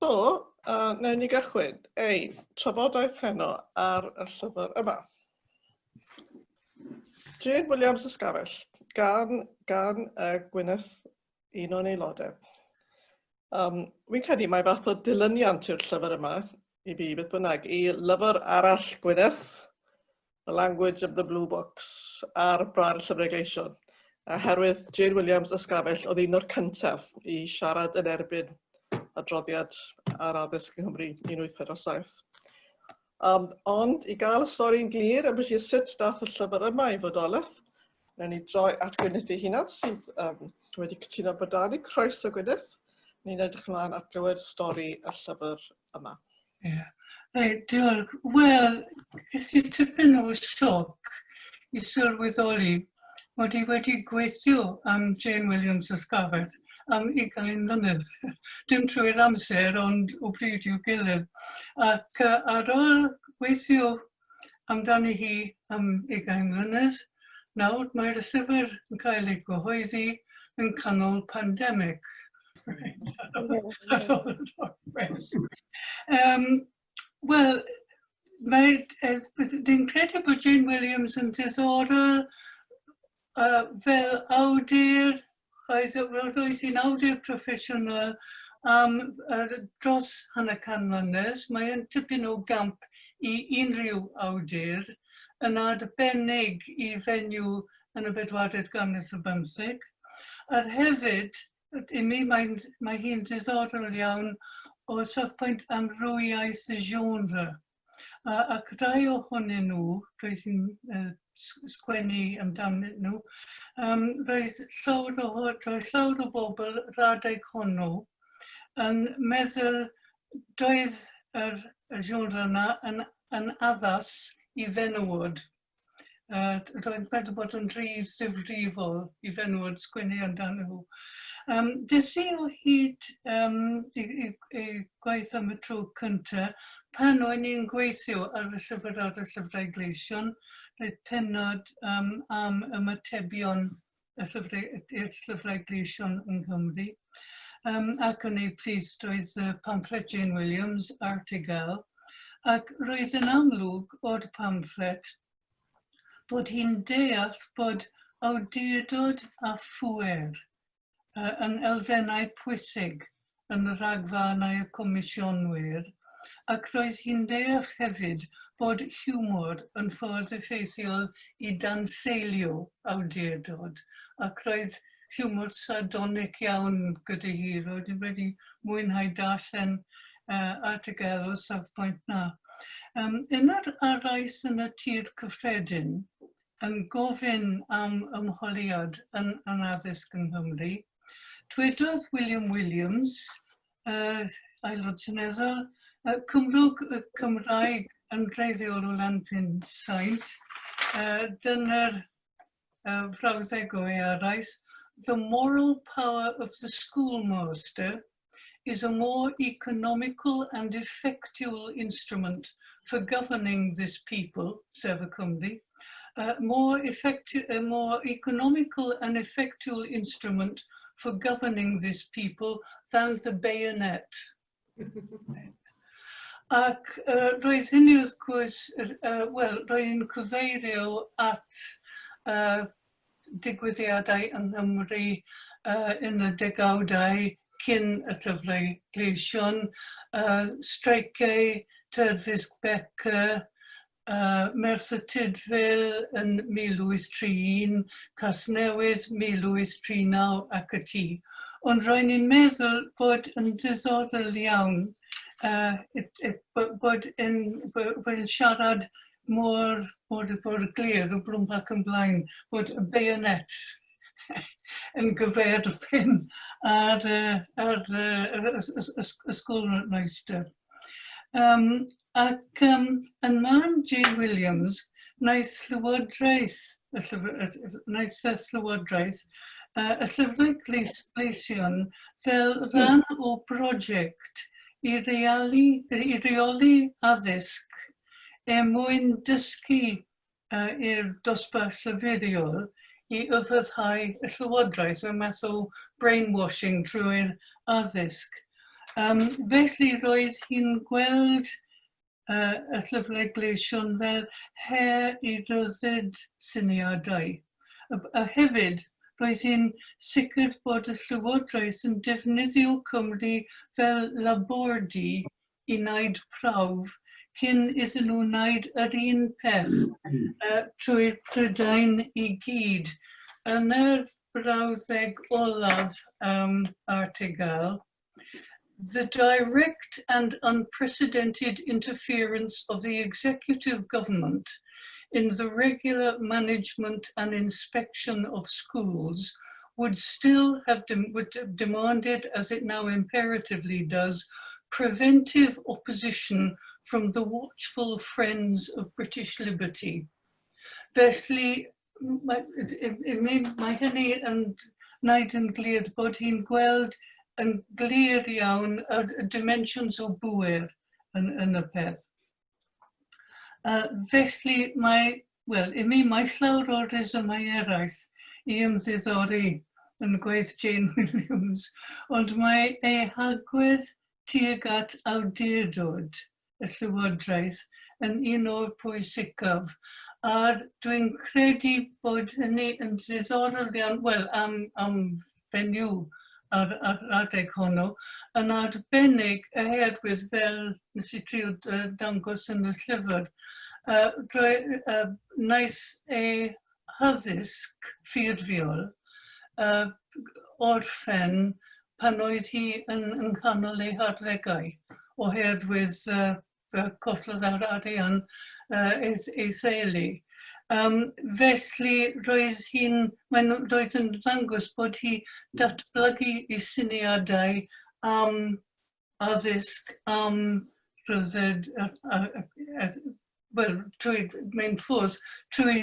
So, wnawn ni gychwyn ein trafodaeth heno ar y llyfr yma. Jane Williams Ysgafell, gan, gan Gwyneth, un o'n aelodau. Wi'n credu mai fath o dilyniant yw'r llyfr yma, i fi beth bynnag, i lyfr arall Gwyneth, The Language of the Blue Books, ar brân y Llyfrau Gleision. Oherwydd Jane Williams Ysgafell oedd un o'r cyntaf i siarad yn erbyn adroddiad ar addysg yng Nghymru 1847. Ond i gael y stori'n glir am beth sut dath y llyfr yma i fodolaeth, wnawn ni droi at Gwyneth ei hunan sydd wedi cytuno bod da ni. Croeso Gwyneth. Ni'n edrych ymlaen at glywed stori y llyfr yma. Ie. Yeah. Reit, diolch. Wel, ges i tipyn o sioc i sylweddoli mod i wedi gweithio am Jane Williams Ysgafell am 20 mlynedd. Dim trwy'r amser, ond o bryd i'w gilydd. Ac ar ôl gweithio amdani hi am 20 mlynedd, nawr mae'r llyfr yn cael ei gyhoeddi yn canol pandemig. Ar ôl yr holl beth. Wel, mae, dwi'n credu bod Jane Williams yn diddorol fel awdur, oedd, roedd hi'n awdur proffesiynol am dros hanner can mlynedd. Mae'n tipyn o gamp i unrhyw awdur, yn arbennig i fenyw yn y bedwaredd ganrif ar bymtheg. A hefyd, i mi, mae'n, mae hi'n diddorol iawn o safbwynt amrywiaeth y genre. Ac rhai ohonyn nhw, roedd hi'n sgwennu amdanyn nhw, roedd llawer o, roedd llawer o bobl yr adeg honno yn meddwl doedd yr, y genre yna yn, yn addas i fenywod. Roedd meddwl bod yn rhy ddifrifol i fenywod sgwennu amdanyn nhw. Des i o hyd i, i, i gwaith am y tro cyntaf pan o'n i'n gweithio ar y llyfr ar y Llyfrau Gleision, roedd pennod am ymatebion y llyfrau, i'r Llyfrau Gleision yng Nghymru. Ac yn ei plith roedd y pamfflet Jane Williams, Artigal, ac roedd yn amlwg o'r pamfflet bod hi'n deall bod awdurdod a phŵer yn elfennau pwysig yn rhagfarnau y comisiynwyr, ac roedd hi'n deall hefyd bod hiwmor yn ffordd effeithiol i danseilio awdurdod, ac roedd hiwmor sardonic iawn gyda hi. Roedd hi wedi mwynhau darllen article o'r safbwynt 'na. Yn yr araith yn y Tŷ'r Cyffredin yn gofyn am ymholiad yn, yn addysg yng Nghymru, dwedodd William Williams, Aelod Seneddol, Cymrwg Cymraeg yn wreiddiol o Lanfyn Saint, dyna'r frawddeg o'i araith, "The moral power of the schoolmaster is a more economical and effectual instrument for governing this people," sef y Cymru, "more, effective, a more economical and effectual instrument for governing this people than the bayonet." Ac roedd hynny wrth gwrs, wel, roedd hi'n cyfeirio at digwyddiadau yng Nghymru yn y degawdau cyn y Llyfrau Gleision, streiciau terfysg Beca, Merthyr Tudful yn 1831, Casnewydd 1839 ac ati. Ond ro'n i'n meddwl bod yn diddorol iawn bod yn, bod yn siarad mor, mor, mor glir o blwmp ac yn blaen, bod y bayonet yn gyferbyn ar, ar y schoolmeister. Ac yn marn Jane Williams, wnaeth Llywodraeth, y llyfr, wnaeth y Llywodraeth y Llyfrau Gleision fel rhan o brosiect i reali, i reoli addysg er mwyn dysgu i'r dosbarth llyfuriol i ufuddhau y llywodraeth, mewn math o brainwashing trwy'r addysg. Felly roedd hi'n gweld y Llyfrau Gleision fel her i ryddid syniadau. A hefyd, roedd hi'n sicr bod y Llywodraeth yn defnyddio Cymru fel labordy i wneud prawf cyn iddyn nhw wneud yr un peth trwy'r Prydain i gyd. Yn yr brawddeg olaf article, "The direct and unprecedented interference of the executive government in the regular management and inspection of schools would still have would have demanded, as it now imperatively does, preventive opposition from the watchful friends of British liberty." Felly, mae hynny yn wneud yn glir bod hi'n gweld yn glir iawn y dimensions o bŵer yn y peth. Felly mae, wel, i mi mae llawer o resymau eraill i ymddiddori yn gwaith Jane Williams, ond mae ei hagwedd tuag at awdurdod y Llywodraeth yn un o'r pwysicaf, a dwi'n credu bod hynny yn ddiddorol iawn, wel, am fenyw ar adeg honno, yn arbennig oherwydd fel nes i trio dangos yn y llyfr, wnaeth ei haddysg ffurfiol orffen pan oedd hi yn nghanol ei harddegau, oherwydd collodd ar arian ei theulu. Felly roedd hi'n, mae'n, roedd yn ddangos bod hi datblygu ei syniadau am addysg, am rhyddid, wel, trwy, mewn ffordd, trwy,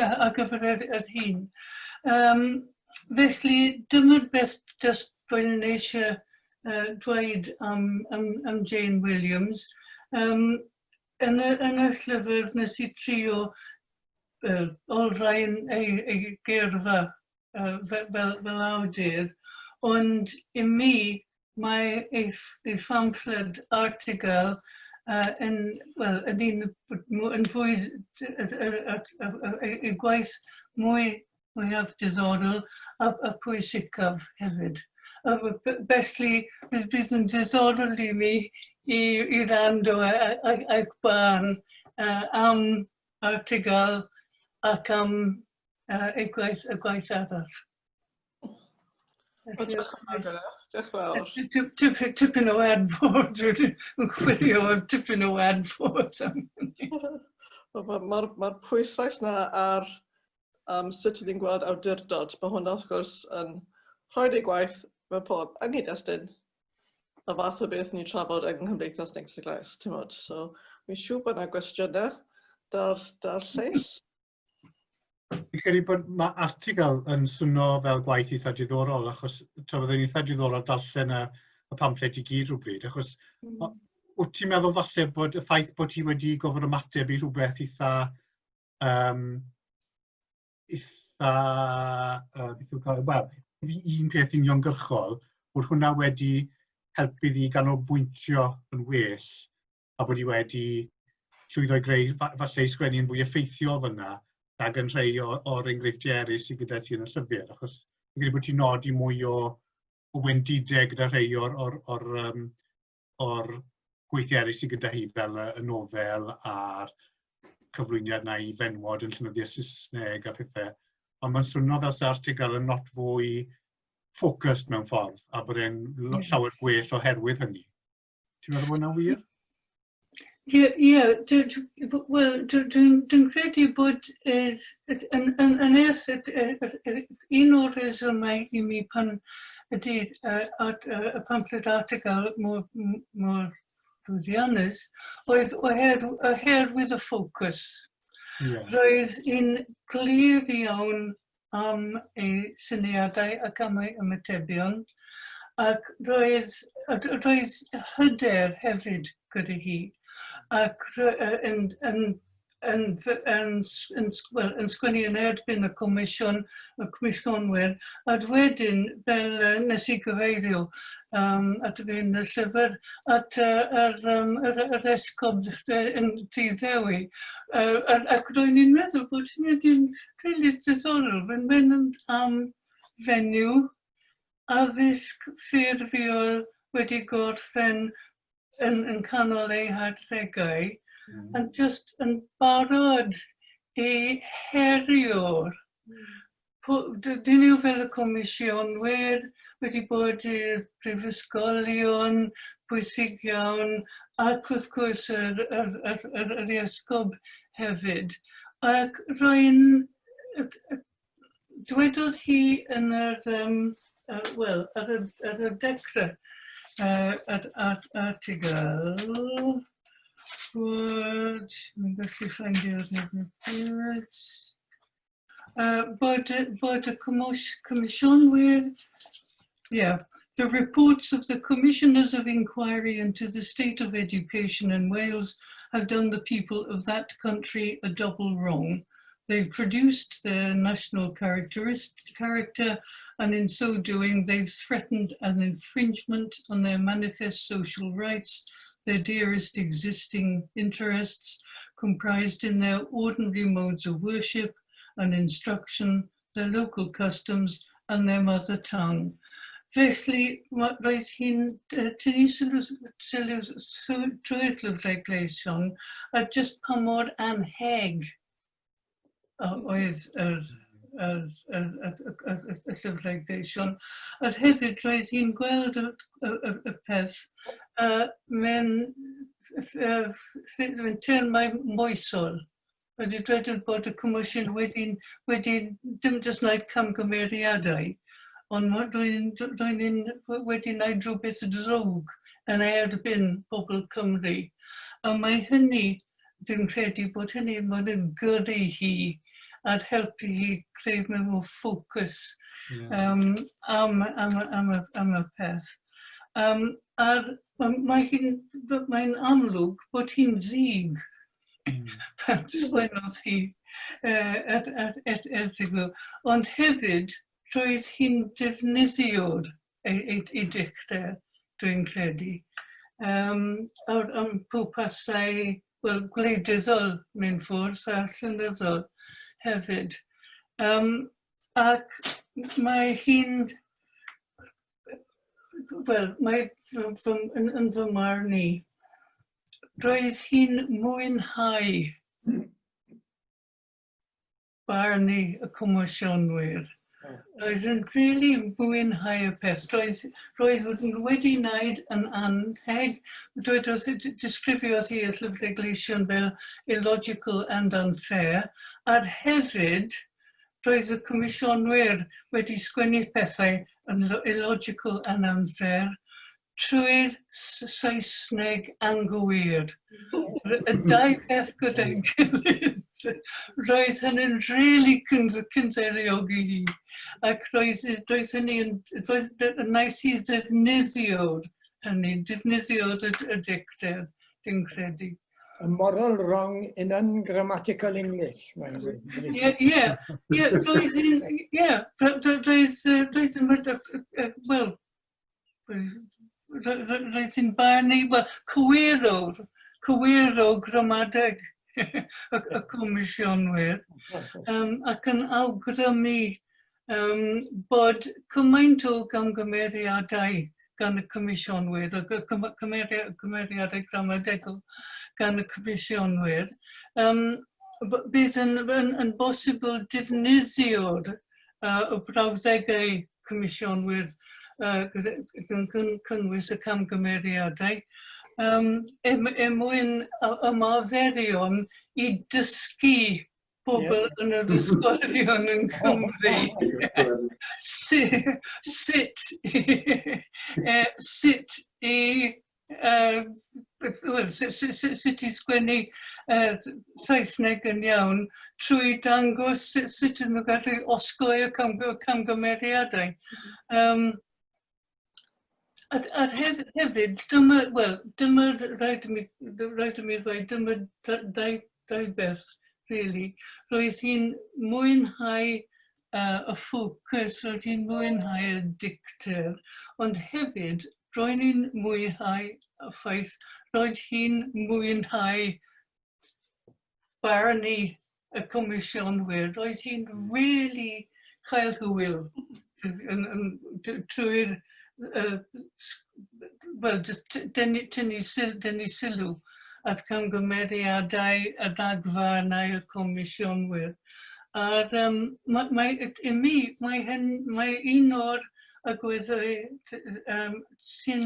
ar gyfer yr hun. Felly, dyma'r beth just dwi'n eisiau dweud am Jane Williams. Yn y llyfr nes i trio olrhain ei gyrfa fel awdur, ond i mi mae ei phamffled article yn, well, yn un yn fwy, ei gwaith mwyaf diddorol a pwysicaf hefyd. Felly, bydd yn diddorol i mi i wrando eich barn am article ac am y gwaith arall. Diolch yn fawr, Diolch yn fawr. Tipyn o adfod, dwi'n chwilio am tipyn o adfod. Mae'r ma pwyslais na ar sut ydyn ni'n gweld awdurdod, mae hwnna wrth gwrs yn rhoi ei gwaith mewn ffordd yng nghyd-destun y fath o beth ni'n trafod yng Nghymdeithas Neges y Glais, ti'n modd. So, fi'n siŵr bod yna gwestiynau da'r lleill. Fi'n credu bod mae article yn swno fel gwaith eitha diddorol, achos byddai'n eitha diddorol darllen y pamffled i gyd rhywbryd, achos wyt ti'n meddwl falle bod y ffaith bod ti wedi gofod ymateb i rhywbeth eitha, beth yw'n cael, wel, un peth uniongyrchol, bod hwnna wedi helpu ddi ganolbwyntio yn well a bod hi wedi llwyddo i greu, falle i sgwennu yn fwy effeithiol fyna nag yn rhai o'r enghreifftiau eraill sydd gyda ti yn y llyfr, achos fi'n credu bod ti'n nodi mwy o wendidau gyda rhai o'r gweithiau eraill sydd gyda hi fel y nofel a'r cyflwyniad na i fenwod yn llenyddiaeth Saesneg a pethau. Ond mae'n swno fel sa article yn lot fwy focused mewn ffordd a bod e'n llawer gwell oherwydd hynny. Ti'n meddwl bod hwnna'n wir? Ie, wel, dwi'n dwi credu bod yn un o'r rhesymau i mi pan ydy y pamffled article mor llwyddiannus oedd oherwydd y ffocws. Roedd hi'n glir iawn am ei syniadau ac am ei ymatebion, ac roedd hyder hefyd gyda hi, ac yn yn, yn, yn, well, yn sgwennu yn erbyn y comisiwn, y comisiynwyr, a wedyn, fel nes i gyfeirio at fi yn y llyfr, at yr, um, yr, yr esgob yn Tŷ Ddewi, ac ro'n i'n meddwl bod hynny wedi'n rili diddorol. Mae'n mynd am fenyw, addysg ffurfiol wedi gorffen yn, yn canol ei harddegau, yn just yn barod i herio'r. Dyn nhw fel y comisiynwyr wedi bod i'r prifysgolion pwysig iawn, ac wrth gwrs yr, yr, yr, yr, yr esgob hefyd. Ac rwy'n Dwedodd hi yn yr, um, wel, ar y, ar y dechrau at, at, article bod, yn gallu ffeindio'r beth, bod, bod y comisiynwyr, yeah, the reports of the commissioners of inquiry into the state of education in Wales have done the people of that country a double wrong. They've traduced their national character, and in so doing, they've threatened an infringement on their manifest social rights, their dearest existing interests, comprised in their ordinary modes of worship and instruction, their local customs, and their mother tongue. Felly, roedd hi'n tynnu sylw, sylw trwy'r llyfrau gleision a just pa mor anheg oedd yr, yr, yr, yr, yr, yr, y llyfrau gleision. A hefyd roedd hi'n gweld y, y, y, y peth mewn, mewn termau moesol. Wedi dweud bod y comisiwn wedi, wedi dim jyst wneud camgymeriadau, ond rwy'n wedi wneud rhywbeth drwg yn erbyn pobl Cymru. A mae hynny, dwi'n credu bod hynny yn yn gyrru hi a helpu hi creu mewn o ffocws am, am, am, y, am y peth. A'r, mae hi'n mae'n amlwg bod hi'n ddig pan sgwennodd hi yr, yr, yr erthygl. Ond hefyd, roedd hi'n defnyddio'r ei, ei, ei dicter, dwi'n credu, ar, am pwrpasau, wel, gwleidyddol mewn ffordd a llenyddol hefyd. Ac mae hi'n, wel, mae fy, fy, yn, yn fy marn i, roedd hi'n mwynhau barnu y comisiynwyr. Roedd yn rili mwynhau y peth. Roedd, roedd wedi wneud yn anheg. Dwedodd, disgrifiodd hi y llyfrau gleision fel illogical and unfair. A hefyd, roedd y comisiynwyr wedi sgwennu pethau yn illogical and unfair trwy'r Saesneg anghywir. Y dau beth gyda'i gilydd. Roedd hynny'n rili cynddeiriogi hi. Ac roedd, roedd hynny yn, roedd, wnaeth hi ddefnyddio'r hynny, defnyddio'r y, y dicter, dwi'n credu. A moral wrong in ungrammatical English, mae'n dweud. Ie, ie, ie, roedd hi'n, ie, roedd, roedd, wel, roedd hi'n barnu, wel, cywiro, cywiro gramadeg y, y comisiynwyr, ac yn awgrymu bod cymaint o gamgymeriadau gan y comisiynwyr, y cymeriadau gramadegol gan y comisiynwyr, bydd yn, yn, yn bosibl defnyddio'r y brawddegau comisiynwyr yn cynnwys y camgymeriadau er, er mwyn ymarferion i dysgu pobl yn yr ysgolion yng Nghymru sut, sut, sut i wel, sut, sut, sut, sut i sgwennu Saesneg yn iawn trwy dangos sut, sut ydyn nhw'n gallu osgoi y cam, camgymeriadau. A hefyd, dyma, wel, dyma, rhaid i mi, rhaid i mi ddweud, dyma dau, dau beth, really. Roedd hi'n mwynhau y ffocws, roedd hi'n mwynhau y dicter, ond hefyd roedd hi'n mwynhau y ffaith, roedd hi'n mwynhau barnu y comisiynwyr. Roedd hi'n really cael hwyl trwy'r, wel, just dynnu, tynnu, sil, dynnu sylw at camgymeriadau a ragfarnau y comisiynwyr. A'r, mae, mae, i mi, mae, hyn, mae un o'r agweddau sy'n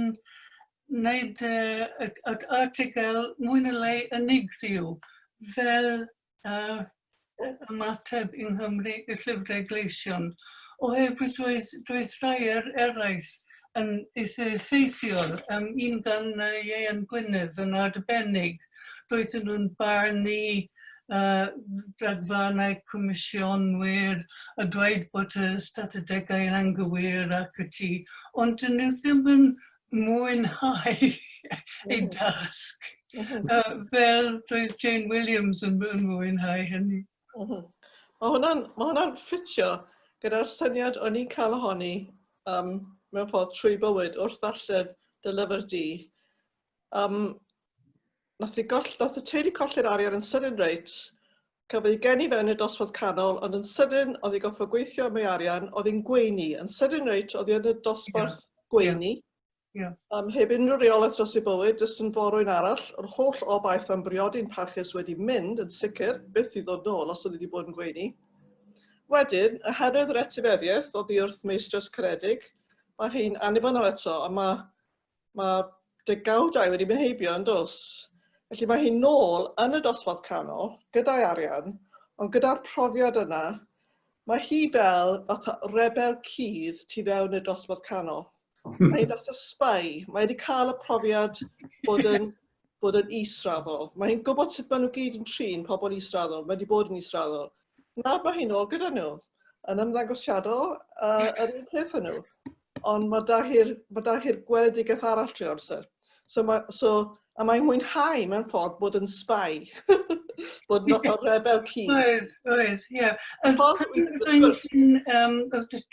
wneud yr article mwy neu lai unigryw fel ymateb yng Nghymru i'r Llyfrau Gleision, oherwydd roedd rhai eraill yn eitha effeithiol, un gan Ieuan Gwynedd yn arbennig, roedden nhw'n barnu rhagfarnau comisiynwyr a dweud bod y ystadegau yn anghywir ac ati, ond dyn nhw ddim yn mwynhau ei dasg. Fel roedd Jane Williams yn mwynhau hynny. Mae hwnna'n ma hwnna ffitio gyda'r syniad o'n i'n cael ohoni mewn ffordd trwy bywyd wrth ddarllen dy lyfr di. Nath y teulu colli'r arian yn sydyn reit. Cafodd ei geni fewn i'r dosbarth canol, ond yn sydyn oedd hi goffo gweithio am ei arian, oedd hi'n gweini. Yn sydyn reit, oedd hi yn y dosbarth gweini. Heb unrhyw reolaeth dros ei bywyd, jyst yn forwyn arall. Yr holl obaith am briodi'n parchus wedi mynd, yn sicr, byth i ddod nôl os oedd hi wedi bod yn gweini. Wedyn, oherwydd yr etifeddiaeth oddi wrth meistres caredig, mae hi'n annibynnol eto, a mae degawdau wedi mynd heibio yn dos. Felly mae hi'n nôl yn y dosbarth canol, gyda'i arian, ond gyda'r profiad yna, mae hi fel fatha rebel cudd tu fewn i'r dosbarth canol. Mae hi'n fatha spy. Mae wedi cael y profiad bod yn israddol. Mae hi'n gwybod sut maen nhw gyd yn trin pobl israddol. Mae wedi bod yn israddol. Nawr mae hi'n ôl gyda nhw. Yn ymddangosiadol, yr un peth â nhw. Ond mae da hi'r gweledigaeth arall trwy'r amser. So, a mae'n mwynhau mewn ffordd bod yn spy, bod yn fath o rebel cudd. Oedd, ie. Rwy'n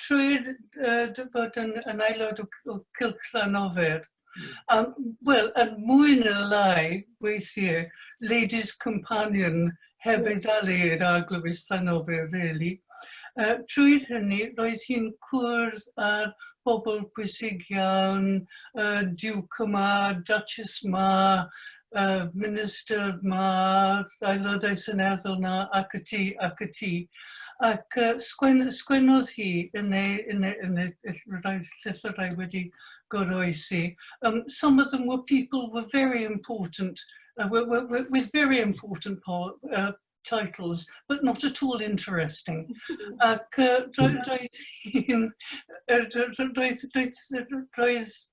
trwy'r fod yn aelod o Cylch Llanofer, wel, yn mwy na lai, weithiau, Ladies Companion heb ei ddalu i'r Arglwys Llanofer, really. Trwy hynny, roedd hi'n cwrdd â'r bobl pwysig iawn, Duke yma, Duchess yma, Minister yma, aelodau seneddol na, ac ati, ac ati. Ac sgwennodd hi yn ei rhai llythyrau wedi goroesi. Some of them were people were very important, were, with very important titles, but not at all interesting. Ac roedd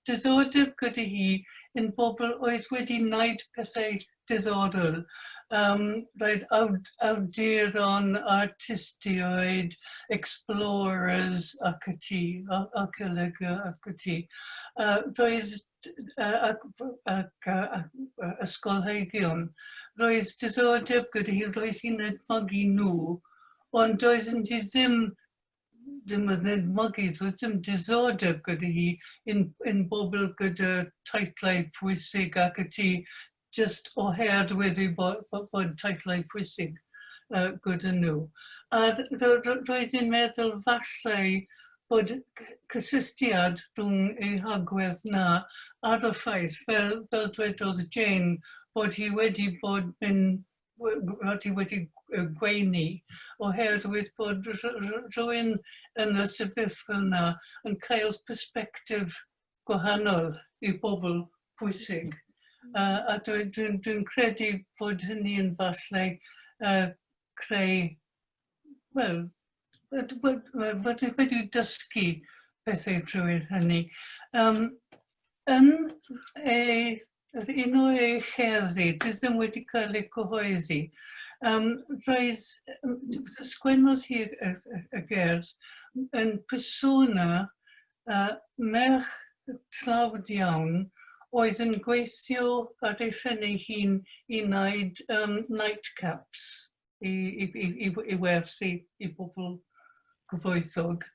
diddordeb gyda hi yn bobl oedd wedi wneud pethau diddorol. Roedd awduron, artistiaid, explorers ac ati, archaeolegau ac ati. Roedd ac ysgolheigion. Roedd diddordeb gyda hi, roedd hi'n edmygu nhw, ond doedd hi ddim yn edmygu, doedd dim diddordeb gyda hi yn bobl gyda teitlau pwysig ac ati, just oherwydd ei bod teitlau pwysig gyda nhw. A roedd hi'n meddwl falle bod cysylltiad rhwng ei hagwedd na a'r y ffaith, fel dwedodd Jane, bod hi wedi bod yn bod hi wedi gweini oherwydd bod rhywun yn y sefyllfa yna yn cael perspectif gwahanol i bobl pwysig. A dwi'n dwi, dwi credu bod hynny yn falle creu, wel, fod wedi dysgu pethau trwy hynny. Yn ei, un o ei cherddi, dwi ddim wedi cael ei cyhoeddi, roedd, sgwennodd hi y gerdd yn persona merch tlawd iawn. oedd yn gweithio ar ei phen ei hun i wneud nightcaps i, i, i, i, i werthu i bobl gyfoethog.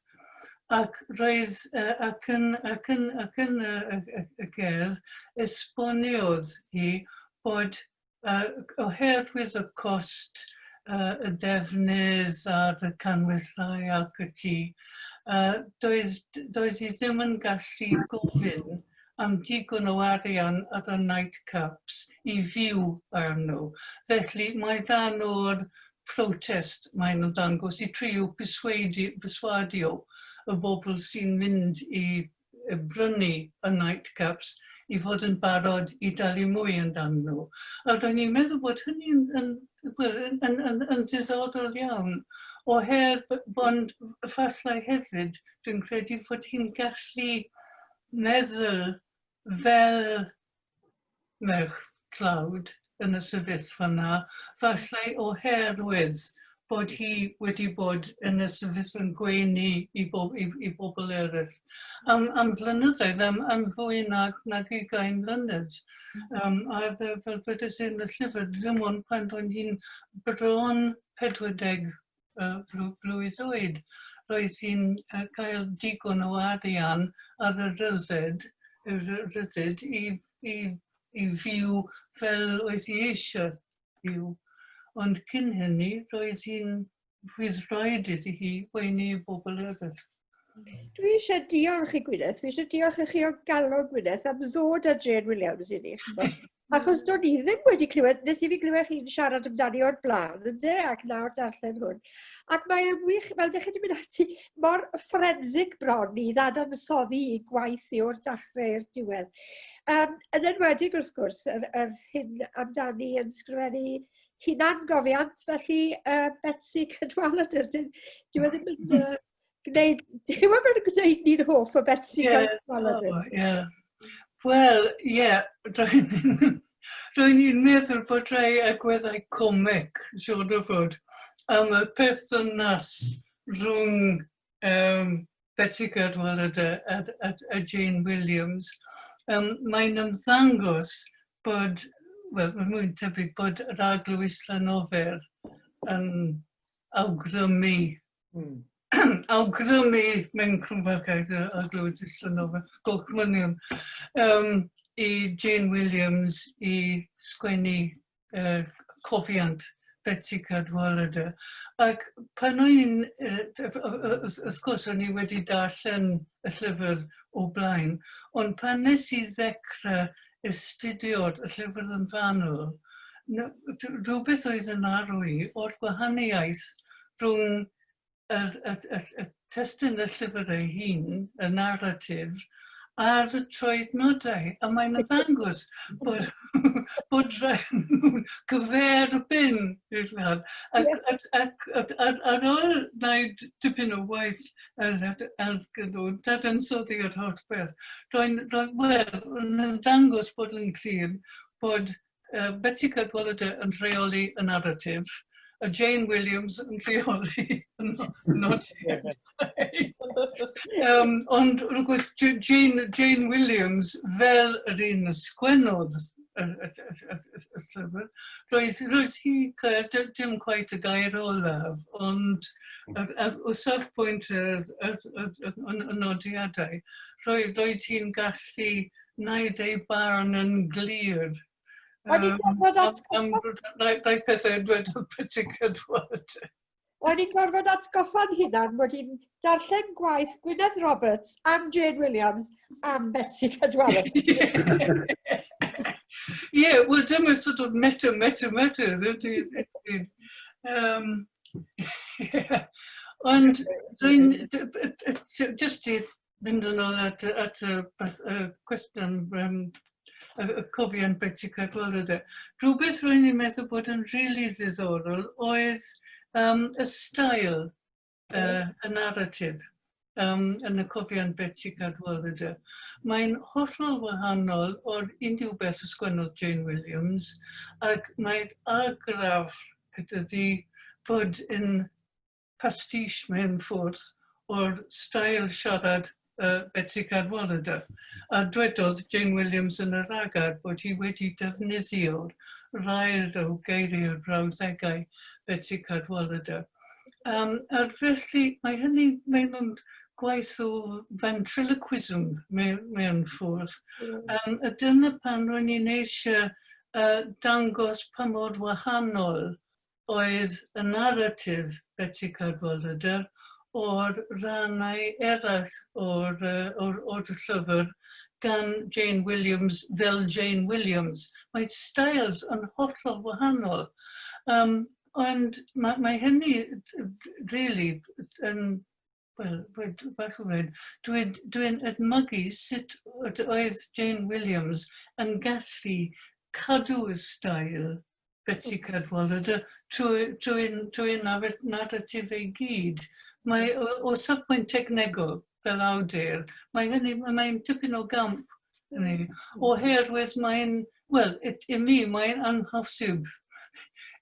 Ac roedd, ac yn, ac yn, ac yn y, y, y, y gerdd, esboniodd hi bod oherwydd y cost, y defnydd a'r canhwyllau ac ati, doedd, doedd hi ddim yn gallu gofyn am digon o arian ar y nightcaps i fyw arno. Felly mae rhan o'r protest mae'n ymddangos i trio perswadio y bobl sy'n mynd i brynu y nightcaps i fod yn barod i dalu mwy amdanyn nhw. A ro'n i'n meddwl bod hynny'n yn, well, yn, yn, yn, yn diddorol iawn, oherwydd bod falle hefyd, dwi'n credu fod hi'n gallu meddwl fel merch tlawd yn y sefyllfa 'na, falle oherwydd bod hi wedi bod yn y sefyllfa'n gweini i, bob, i, i bobl eraill am, am flynyddoedd, am, am fwy nag, nag 20 mlynedd. A fel, fel dwedes i yn y llyfr, ddim ond pan roedd hi'n bron 40 blwydd oed, roedd hi'n cael digon o arian ar y rhyddid, y rhyddid i, i, i fyw fel oedd hi eisiau byw. Ond cyn hynny, roedd hi'n roedd rhaid iddi hi weini i bobl eraill. Dwi eisiau diolch i Gwyneth, dwi eisiau diolch i chi o galon Gwyneth am ddod â Jane Williams i ni. Achos do'n i ddim wedi clywed, nes i fi glywed chi'n siarad amdani o'r blaen, ynde, ac nawr darllen hwn. Ac mae'n wych, fel ydych chi wedi mynd ati, mor forensic bron i ddadansoddi i gwaith i o'r dechrau i'r diwedd. Yn enwedig, wrth gwrs, yr, yr hyn amdani yn sgrifennu hunangofiant, felly Betsi Cadwaladr, dyw e ddim yn gwneud, dyw e ddim yn gwneud ni'n hoff o Betsi yeah, Cadwaladr. Oh, yeah. Wel, ie, yeah, rwy'n i'n meddwl bod rhai agweddau comic, siŵr o fod, am y perthynas rhwng Betsi Cadwaladr a, a, a Jane Williams. Mae'n ymddangos bod, wel, mae'n mwy tebyg bod yr Arglwys Llanofer yn awgrymu awgrymu mewn crwfachau Arglwys Llanofer, Gorchmynion, i Jane Williams i sgwennu cofiant Betsi Cadwaladr. Ac pan o'n i'n, wrth gwrs o'n i wedi darllen y llyfr o blaen, ond pan nes i ddechrau astudio'r llyfr yn fanwl, rhywbeth oedd yn arw i o'r gwahaniaeth rhwng y, y, y, y testun y llyfr ei hun, y narratif, a'r troednodau. A mae'n ymddangos bod, bod rhai nhw'n gyferbyn i'r lawr. Ac, yeah. ac, ac, ac ar, ar ôl wneud dipyn o waith ar, ar, ar dadansoddi yr holl beth, roedd, roedd, wel, yn ymddangos bod yn clir bod Betsi Cadwaladr yn rheoli y narratif, a Jane Williams yn rheoli y nodiadau. Ond wrth gwrs, Jane, Jane Williams, fel yr un ysgwennodd y, y, y, y, y llyfr, roedd, roedd hi dim cweit y gair olaf, ond o safbwynt y, y, y, y, y nodiadau, roedd, roedd hi'n gallu wneud ei barn yn glir. O'n i'n gorfod atgoffa... Rhai pethau yn dweud o Betsi Cadwaladr. O'n i'n gorfod atgoffa'n hunan bod i'n darllen gwaith Gwyneth Roberts am Jane Williams am Betsi Cadwaladr. Ie, yeah, wel dyma sort of meta, meta, meta. Yeah. Ond dwi'n, just i fynd yn ôl at, at y, y cwestiwn, y, y cofiant Betsi Cadwaladr. Rhywbeth rwy'n i'n meddwl bod yn rili really ddiddorol oedd y stael, y narratif yn y cofiant Betsi Cadwaladr. Mae'n hollol wahanol o'r unrhyw beth ysgwennodd Jane Williams, ac mae'r argraff gyda fi bod yn pastiche mewn ffordd o'r stael siarad Betsi Cadwaladr. A dwedodd Jane Williams yn yr agad bod hi wedi defnyddio rai o geiriau'r brawddegau Betsi Cadwaladr. A felly mae hynny, mae'n gwaith o ventriloquism mewn ffordd. A dyna pan ro'n i'n eisiau dangos pa mor wahanol oedd y naratif Betsi Cadwaladr o'r rhannau eraill o'r, or, or llyfr gan Jane Williams fel Jane Williams. Mae styles yn hollol wahanol. Ond mae, mae hynny really yn wel, bach o ddweud, dwi'n dwi edmygu sut oedd Jane Williams yn gallu cadw y stael Betsi Cadwaladr trwy, trwy, trwy naratif ei gyd. Mae, o, o safbwynt technegol fel awdur, mae hynny, mae'n tipyn o gamp hynny, oherwydd mae'n, wel, i mi mae'n amhosib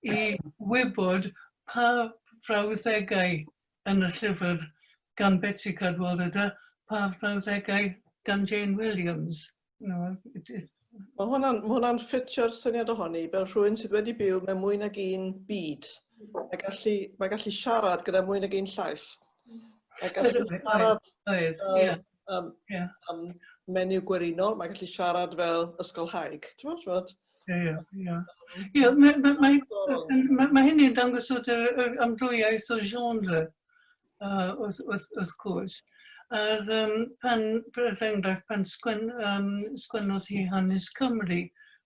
i wybod pa frawddegau yn y llyfr gan Betsi Cadwaladr, pa frawddegau gan Jane Williams. No, it, Mae hwnna'n ma hwnna ffitio'r syniad ohoni fel rhywun sydd wedi byw mewn mwy nag un byd. Mae gallu, mae gallu siarad gyda mwy nag un llais. Mae gallu siarad fel um, menyw gwerinol, mae gallu siarad fel ysgolhaig. Ti'n gwybod? Ie, ie. Ie, mae ma, ma, ma, ma hynny'n dangos wrth yr, yr amrywiaeth o genre, wrth, wrth, wrth gwrs. A'r, pan, er enghraifft, pan sgwen, sgwennodd hi hanes Cymru,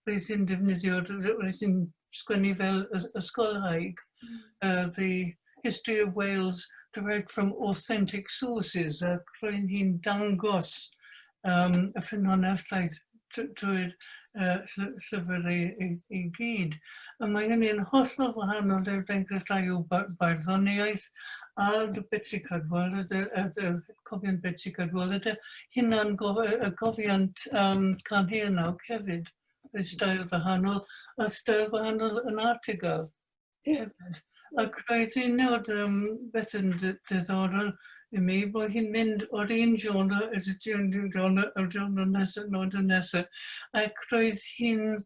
roedd hi'n defnyddio, roedd hi'n sgwennu fel ysgolhaig, The History of Wales Direct from Authentic Sources, ac roedd hi'n dangos y ffynonellau trwy'r llyfr i, i, i gyd. A mae hynny'n hollol wahanol er enghraifft rai o barddoniaeth a'r Betsi Cadwaladr, y cofiant Betsi Cadwaladr, hunan y cofiant Carnhuanawc hefyd, y stael wahanol, a stael wahanol yn Artigal hefyd. Ac roedd un o'r beth yn diddorol i mi bod hi'n mynd o'r un genre i'r genre, yr genre nesaf, nod y nesaf. Ac roedd hi'n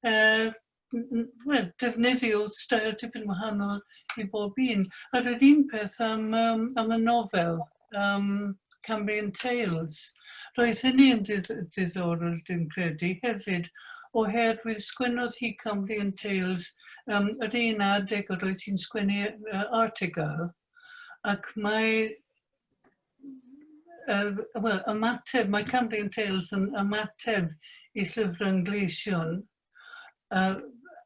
well, defnyddio stael tipyn wahanol i bob un. A'r yr un peth am, am y nofel, Cambrian Tales. Roedd hynny yn diddorol, dwi'n credu, hefyd, oherwydd sgwennodd hi Cambrian Tales yr un adeg yr oedd hi'n sgwennu Artigal, ac mae wel, ymateb, mae Cambrian Tales yn ymateb i llyfr Gleision,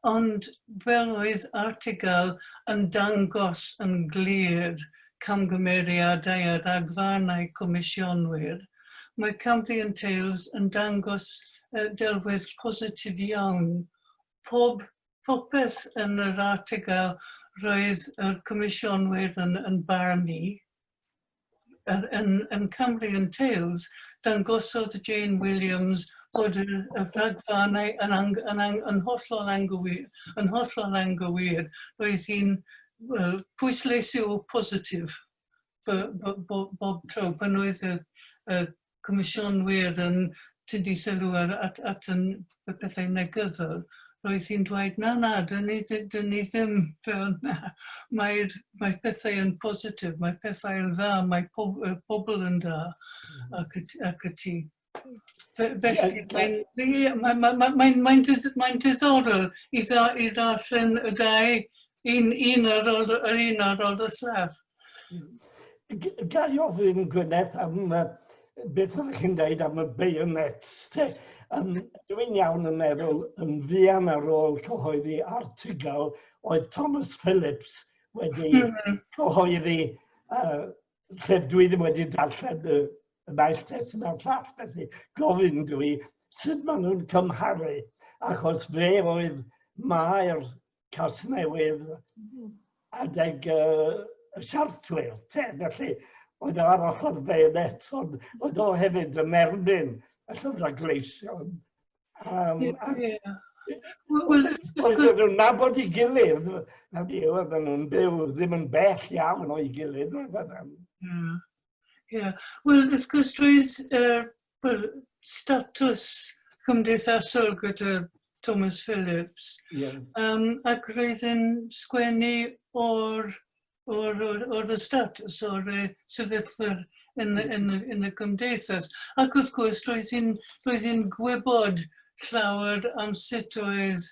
ond fel oedd Artigal yn dangos yn glir camgymeriadau a rhagfarnau comisiynwyr, mae Cambrian Tales yn dangos delwedd positif iawn. Pob popeth yn yr article roedd y comisiynwyr yn, yn barnu, yn, yn, yn Cambrian Tales, dangosodd Jane Williams bod y, y rhagfarnau yn, ang, yn, ang, yn hollol anghywir. Yn hollol anghywir. Roedd hi'n well, pwysleisio positif bob, bob tro pan oedd y, y comisiynwyr yn tynnu sylw ar, at, at yn y pethau negyddol, roedd hi'n dweud, na, na, dyn ni, dyn ni ddim fel na. Mae'r, mae pethau yn positif, mae pethau yn dda, mae pob, pobl yn dda, ac, ac y ti. Felly, mae'n mae, mae, mae, mae, mae, mae diddorol i, dda, i ddarllen y dau, un, un ar ôl, yr un ar ôl y llall. Ga i ofyn, Gwyneth, am beth ydych chi'n dweud am y bayonets? Te? Dwi'n iawn yn meddwl yn fuan ar ôl cyhoeddi article oedd Thomas Phillips wedi cyhoeddi, lle dwi ddim wedi darllen y, y naill testun a'r llall, felly gofyn dwi sut maen nhw'n cymharu, achos fe oedd Maer Casnewydd adeg y siartwyr, te, felly oedd o ar ochr bayonet, ond oedd o hefyd yn erbyn y llyfrau gleision. Yeah. Wel, oedden nhw'n nabod i gilydd, hynny yw, oedden nhw'n byw ddim yn bell iawn o'i gilydd. Yeah. Ie. Wel, wrth gwrs, roedd wel, statws cymdeithasol gyda Thomas Phillips. Ac roedd yn sgwennu o'r, o'r, o'r, o'r statws, o'r sefyllfa yn y gymdeithas. Ac wrth gwrs, roedd hi'n gwybod llawer am sut oedd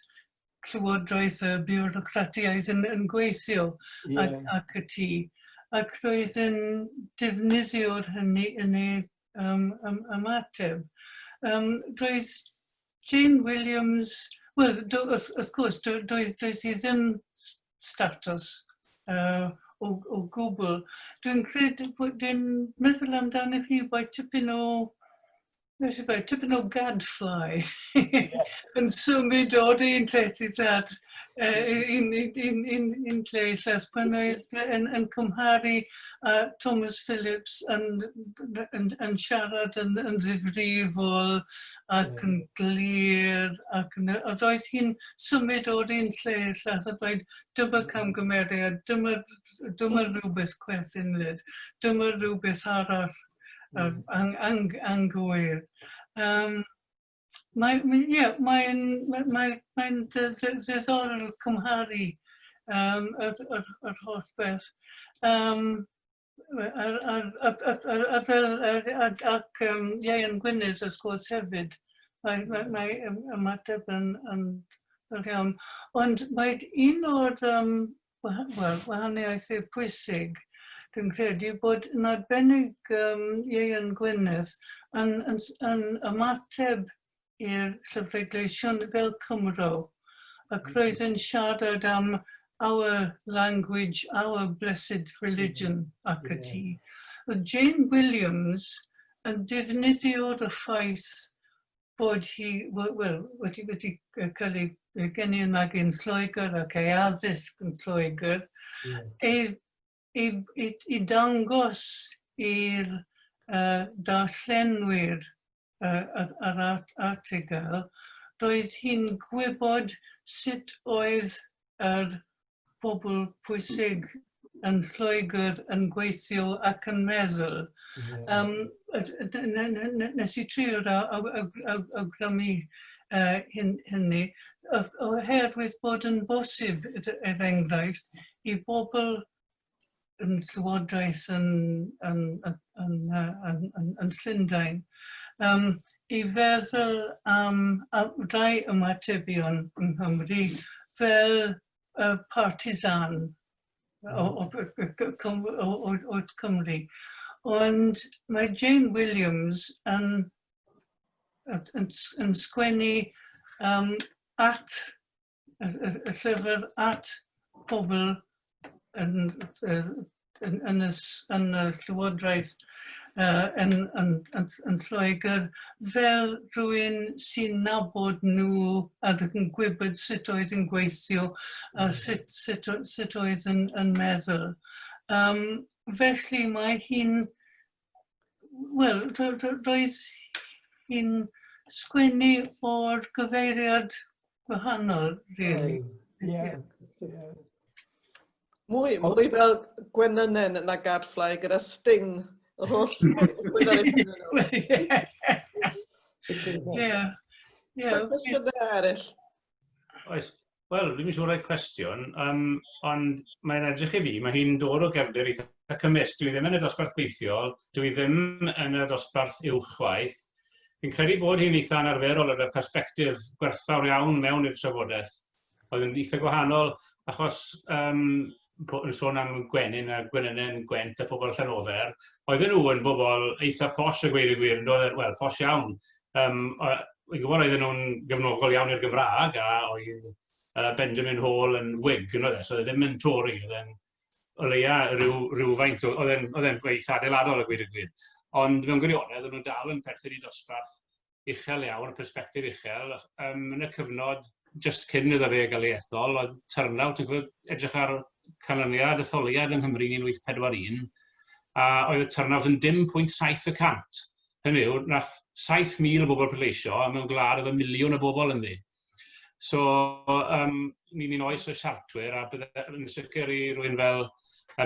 llywodraeth y biwrocratiaeth yn gweithio ac y tŷ. Ac roedd yn defnyddio'r hynny yn ei ymateb. Roedd Jane Williams, wel, wrth gwrs, doedd hi ddim status o gwbl. Dwi'n credu, dwi'n meddwl amdano hi bod tipyn o beth yw e, tipyn o gadfly yn symud o'r un lle i llall, un lle i llall, pan oedd yn cymharu Thomas Phillips yn siarad yn ddifrifol ac yn glir, ac yn, a roedd hi'n symud o'r un lle i'r llall a dweud dyma camgymeriad, dyma rhywbeth chwerthinllyd, dyma rhywbeth arall anghywir. Mae, yeah, mae'n mae, mae ddiddorol cymharu yr holl beth. A fel, ac Ieuan Gwynedd, wrth gwrs, hefyd. Mae ymateb yn iawn. Ond mae un o'r wel, wahaniaethau pwysig, dwi'n credu, bod yn arbennig Ieuan Gwynedd yn ymateb i'r Llyfrau Gleision fel Cymro, ac roedd yn siarad am our language, our blessed religion ac y ti. Jane Williams yn defnyddio'r ffaith bod hi, wel, wedi cael ei geni yn magu yn Lloegr ac ei addysg yn Lloegr, i dangos i'r darllenwyr yr article, roedd hi'n gwybod sut oedd yr bobl pwysig yn Lloegr yn gweithio ac yn meddwl. Nes i trio awgrymu hynny, oherwydd bod yn bosib, er enghraifft, i bobl yn llywodraeth yn Llundain, i feddwl am rai ymatebion yng Nghymru fel y partisan o Cymru. Ond mae Jane Williams yn sgwennu at y llyfr at pobl yn y llywodraeth yn Lloegr fel rhywun sy'n nabod nhw ac yn gwybod sut oedd yn gweithio a sut oedd yn meddwl. Felly mae hi'n, wel, roedd hi'n sgwennu o'r gyfeiriad gwahanol, really. Yeah. Mwy fel gwenynen na gadfly gyda sting. Yr holl Cwestiynau eraill? Oes. Wel, dwi'n siŵr o'i cwestiwn, ond mae'n edrych i fi, mae hi'n dod o gefndir eitha cymysg. Dwi ddim yn y dosbarth gweithiol, dwi ddim yn y dosbarth uwch chwaith. Fi'n credu bod hi'n eitha anarferol ar y persbectif gwerthfawr iawn mewn i'r trafodaeth. Oedd yn eitha gwahanol, achos yn sôn am gwenyn a gwenynen Gwent a pobl Llanofer, oedden nhw yn bobl eitha posh a gweud y gwir, yn dod, wel, posh iawn. Fi'n gwybod oedden nhw'n gefnogol iawn i'r Gymraeg a oedd Benjamin Hall yn Whig, yn oedd e, so oedd e ddim yn Tory, oedd e'n o leia rhywfaint, oedd e'n eitha adeiladol a gweud y gwir. Ond mewn gwirionedd, oedden nhw'n dal yn perthyn i dosbarth uchel iawn, persbectif uchel. Yn y cyfnod just cyn iddo fe gael ei ethol, oedd turnout, yn gwybod, edrych ar canlyniad etholiad yng Nghymru yn 1841, a oedd y turnout yn dim 0.7%. Hynny yw, nath 7,000 o bobl pleidleisio, a mewn gwlad oedd 1 miliwn o bobl ynddi. So, ni'n un oes o siartwyr, a bydde yn sicr i rywun fel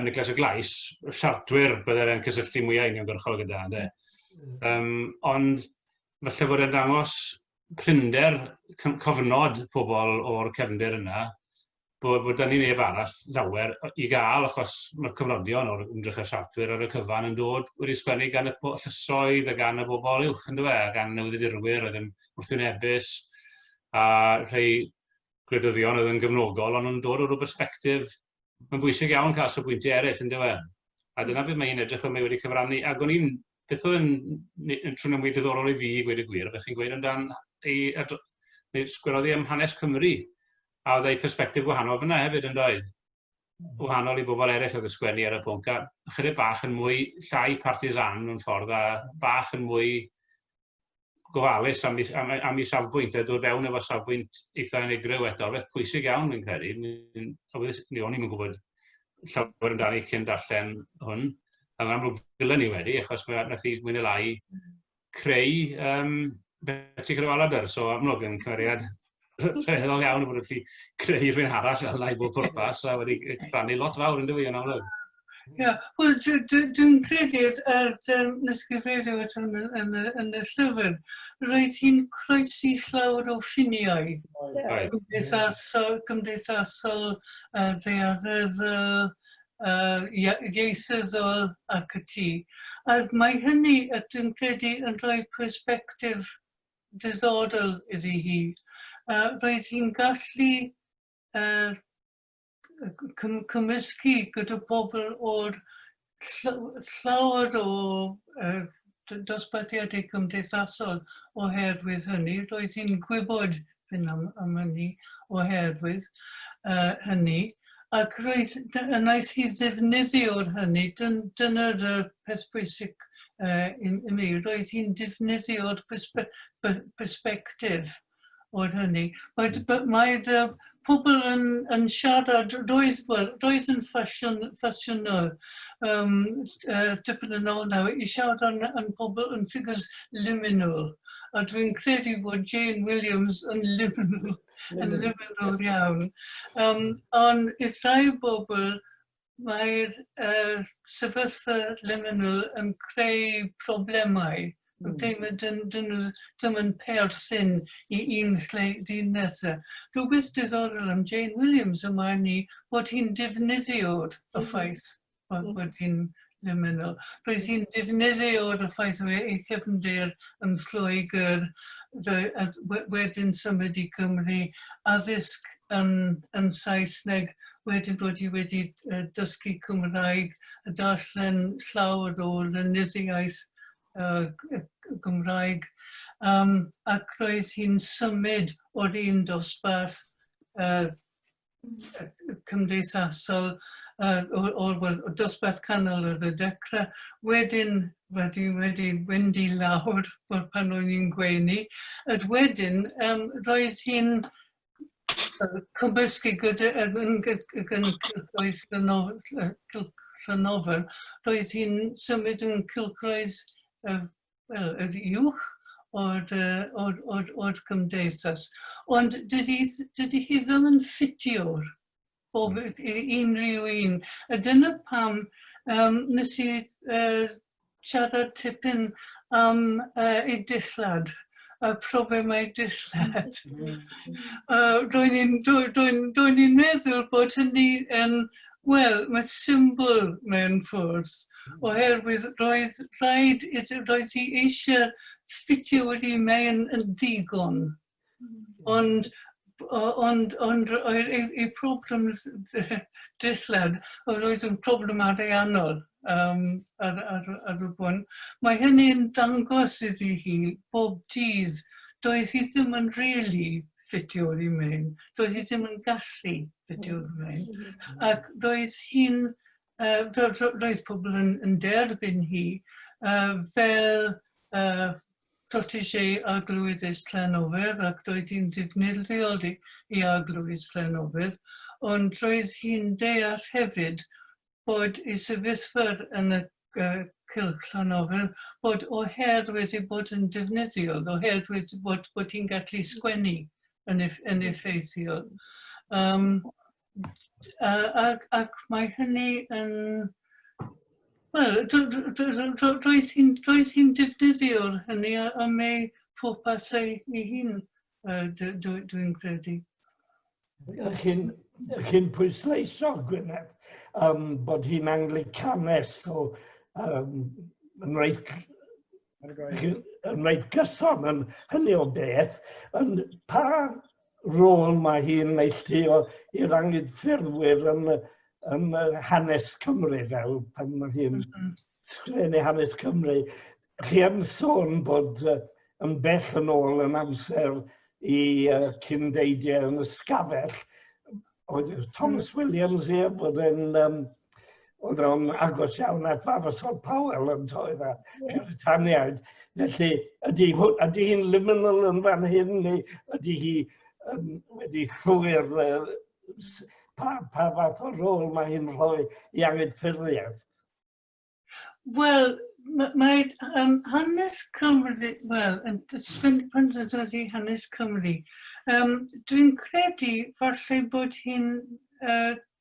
Nicholas y Glais, siartwyr bydde'r e'n cysylltu mwyaf uniongyrchol gyda, ynde. Ond falle bod e'n dangos prinder cofnod pobl o'r cefndir yna, bod 'da ni neb arall lawer i gael, achos mae'r cofnodion o'r ymdrech y siartwyr ar y cyfan yn dod wedi sgwennu gan y llysoedd a gan y bobl uwch, yndyfe, a gan newyddiadurwyr oedd yn wrthwynebus, a rhai gwleidyddion oedd yn gefnogol, ond nhw'n dod o ryw bersbectif. Mae'n bwysig iawn cael safbwyntiau eraill, yndyfe? A dyna beth mae hi'n edrych fel mae wedi cyfrannu. Ac o'n i'n, beth oedd yn, yn trwy'n mwy diddorol i fi, gweud y gwir, beth chi'n gweud amdan ei, neu sgwennodd hi am hanes Cymru, a oedd ei persbectif gwahanol fyna hefyd yn doedd? Wahanol i bobl eraill oedd yn sgwennu ar y pwnc, a chydig bach yn mwy llai partisan mewn ffordd, a bach yn mwy gofalus am ei safbwynt a dod fewn efo safbwynt eitha unigryw eto. Beth pwysig iawn fi'n credu. Ni o'n i'n gwybod llawer amdani cyn darllen hwn. A mae'n amlwg dylen ni wedi, achos mae nath i mwy neu lai creu Betsi Cadwaladr. So amlwg yn cymeriad rhyfeddol iawn fod wedi creu rhywun arall fel yna i bob pwrpas a wedi rannu lot fawr yn dywi yn amlwg. Ie, yeah. Wel, dwi'n credu, er nes gyfeirio at hwn yn y llyfr, roedd hi'n croesi llawer o ffiniau. Yeah. Cymdeithasol, cymdeithasol ddaearyddol, ieithyddol ac ati. A mae hynny, dwi'n credu, yn rhoi persbectif diddorol iddi hi. Roedd hi'n gallu cymysgu gyda pobl o'r llawer o dosbarthiadau cymdeithasol oherwydd hynny. Roedd hi'n gwybod hyn am hynny oherwydd hynny. Ac roedd wnaeth hi ddefnyddio'r hynny, dyna'r peth pwysig i mi, roedd hi'n defnyddio'r persbectif o'r hynny. Mae pobl yn siarad, roedd, well, roedd yn ffasiynol dipyn yn ôl nawr, i siarad yn pobl yn figures liminal. A dwi'n credu bod Jane Williams yn liminal, yn liminal iawn. Ond i rhai bobl, mae'r sefyllfa liminal yn creu problemau. Ddim ddim yn perthyn i un lle i'r nesaf. Rhywbeth diddorol am Jane Williams yma ni bod hi'n defnyddio'r y ffaith bod hi'n liminal. Roedd hi'n defnyddio'r y ffaith o ei chefndir yn Lloegr, wedyn symud i Gymru, addysg yn Saesneg, wedyn bod hi wedi dysgu Cymraeg a darllen llawer o lenyddiaeth Gymraeg, ac roedd hi'n symud o'r un dosbarth cymdeithasol, o'r well, dosbarth canol ar y dechrau, wedyn wedi mynd i lawr pan o'n i'n gweini, a wedyn roedd hi'n cymysgu gyda yn cylchgroes Llanofer, roedd hi'n symud yn cylchgroes well, yr uwch o'r cymdeithas. Ond dydy hi ddim yn ffitio'r bob unrhyw un. A dyna pam nes i siarad tipyn am ei dillad, y problemau dillad. Ro'n i'n meddwl bod hynny yn, wel, mae symbol mewn ffordd, oherwydd roedd rhaid, roedd hi eisiau ffitio wedi mewn yn ddigon. Ond ei problem dillad, roedd yn problem ariannol ar y bwn. Mae hynny'n dangos iddi hi bob dydd, doedd hi ddim yn really ffitio i mewn, doedd hi ddim yn gallu ffitio i mewn. Ac roedd hi'n, roedd pobl yn derbyn hi fel protégé Arglwyddes Llanofer ac roedd hi'n ddefnyddiol i Arglwydd Llanofer, ond roedd hi'n deall hefyd bod ei sefyllfa yn y cylch Llanofer, bod oherwydd ei bod yn defnyddiol, oherwydd bod hi'n gallu sgwennu yn effeithiol. Ac, ac mae hynny yn... Wel, roedd hi'n roedd hi'n defnyddio'r hynny am ei phwrpas ei, ei hun, dwi'n dwi credu. Chi'n chi pwysleisio, Gwyneth, bod hi'n Anglicanes, so yn reit, yn reit gyson yn hynny o beth. Yn pa rôl mae hi'n neilltuo i'r anghydffurfwyr yn, yn hanes Cymru fel pan mae hi'n sgrifennu hanes Cymru. Chi yn sôn bod yn bell yn ôl yn amser i cyndeidiau yn y sgafell. Oedd Thomas Williams ie, bod e'n um, oedd o'n agos iawn at Vavasor Powell yn toedd a Puritaniaid. Felly, ydy, ydy hi'n liminal yn fan hyn neu ydy hi wedi llwyr pa, pa fath o rôl mae hi'n rhoi i anghydffurfiaeth? Wel, mae hanes Cymru, wel, yn pan dod i hanes Cymru, dwi'n credu falle bod hi'n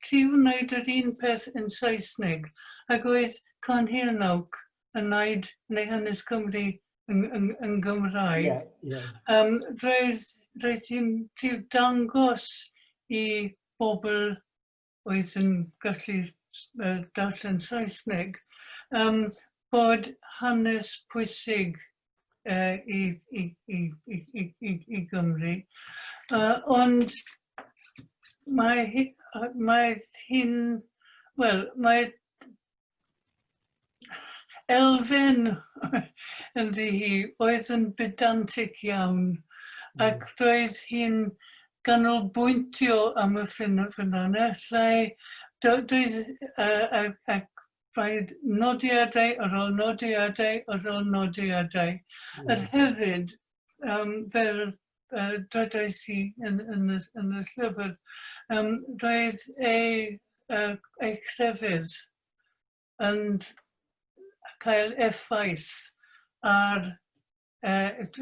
trio wneud yr un peth yn Saesneg, ac oedd Canhirnawc yn wneud neu hanes Cymru yn, yn, yn Gymraeg. Yeah, yeah. Roedd, roedd hi'n trio dangos i bobl oedd yn gallu darllen Saesneg, bod hanes pwysig i, i, i, i, i, i, i Gymru. Ond mae, hi, mae hi'n, wel, mae elfen ynddi hi oedd yn bedantic iawn ac roedd hi'n ganolbwyntio am y ffynonellau, doedd, ac rhaid nodiadau ar ôl nodiadau ar ôl nodiadau. Yr hefyd, fel dwedais i yn, yn, y, yn y llyfr, roedd ei, ei crefydd yn cael effaith ar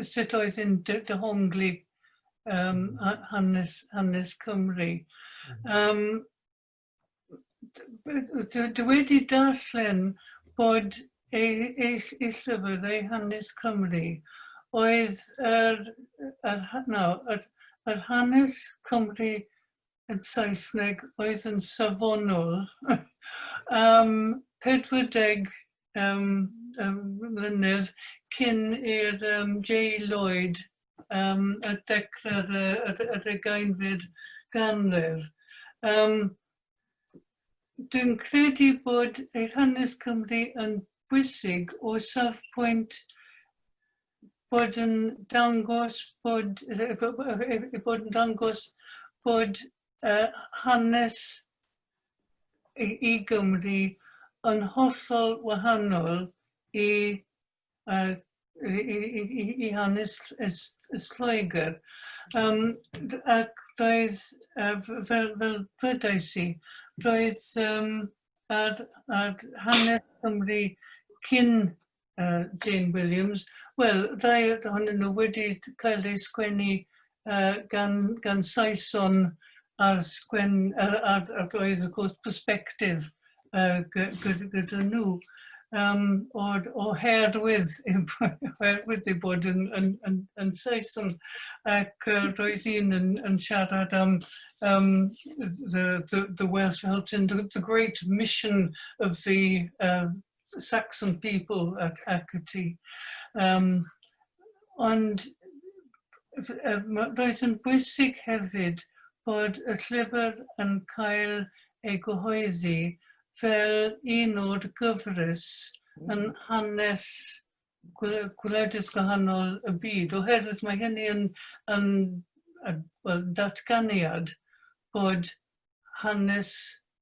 sut oedd yn dehongli hanes, hanes Cymru. Dwi wedi darllen bod ei, ei, ei llyfr, ei hanes Cymru, oedd yr, yr, no, yr, yr hanes Cymru yn Saesneg oedd yn safonol am 40 mlynedd cyn i'r J Lloyd y dechrau'r yr, yr ugeinfed ganrif. Dwi'n credu bod ei hanes Cymru yn bwysig o safbwynt bod yn dangos bod, bod yn dangos bod hanes i, i Gymru yn hollol wahanol i, i, i, i, i hanes Lloegr. Ac roedd, fel, fel dwedais i, roedd ar, ar hanes Cymru cyn Jane Williams, wel, rhai ohonyn nhw wedi cael eu sgwennu gan, gan Saeson ar sgwen, ar, ar, ar oedd y gwrs perspective gyda, gyda nhw. Oherwydd, oherwydd eu bod yn, yn, yn, yn Saeson. Ac roedd un yn, yn siarad am the Welsh helped in the great mission of the Saxon people ac, ac ati. Ond roedd yn bwysig hefyd bod y llyfr yn cael ei gyhoeddi fel un o'r gyfres yn hanes gwledydd gwahanol y byd, oherwydd mae hynny yn, yn, yn well, datganiad bod hanes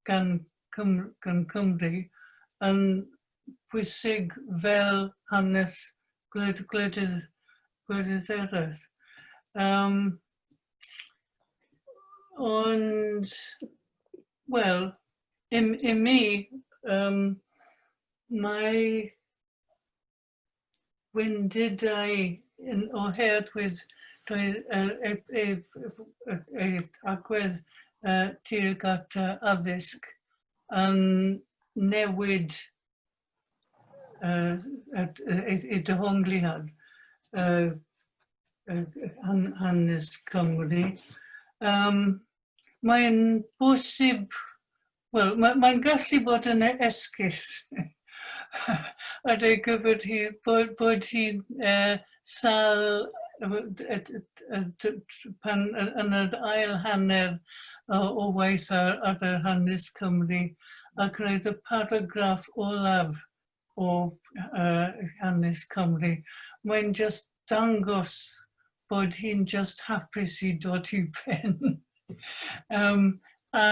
gan, Cym gan Cymru yn pwysig fel hanes gwled, gwledydd, gwledydd eraill. Ond, wel, i, i mi, mae wendidau yn, oherwydd doedd ei, ei, ei, ei agwedd tuag at addysg yn newid ei dehongliad hanes Cymru. Mae'n bosib, wel, mae'n mae gallu bod yn esgus ar ei gyfer hi bod, bod hi'n sal pan yn yr ail hanner o, o waith ar, ar yr hanes Cymru ac roedd y paragraff olaf o hanes Cymru. Mae'n just dangos bod hi'n just hapus i dod i ben. A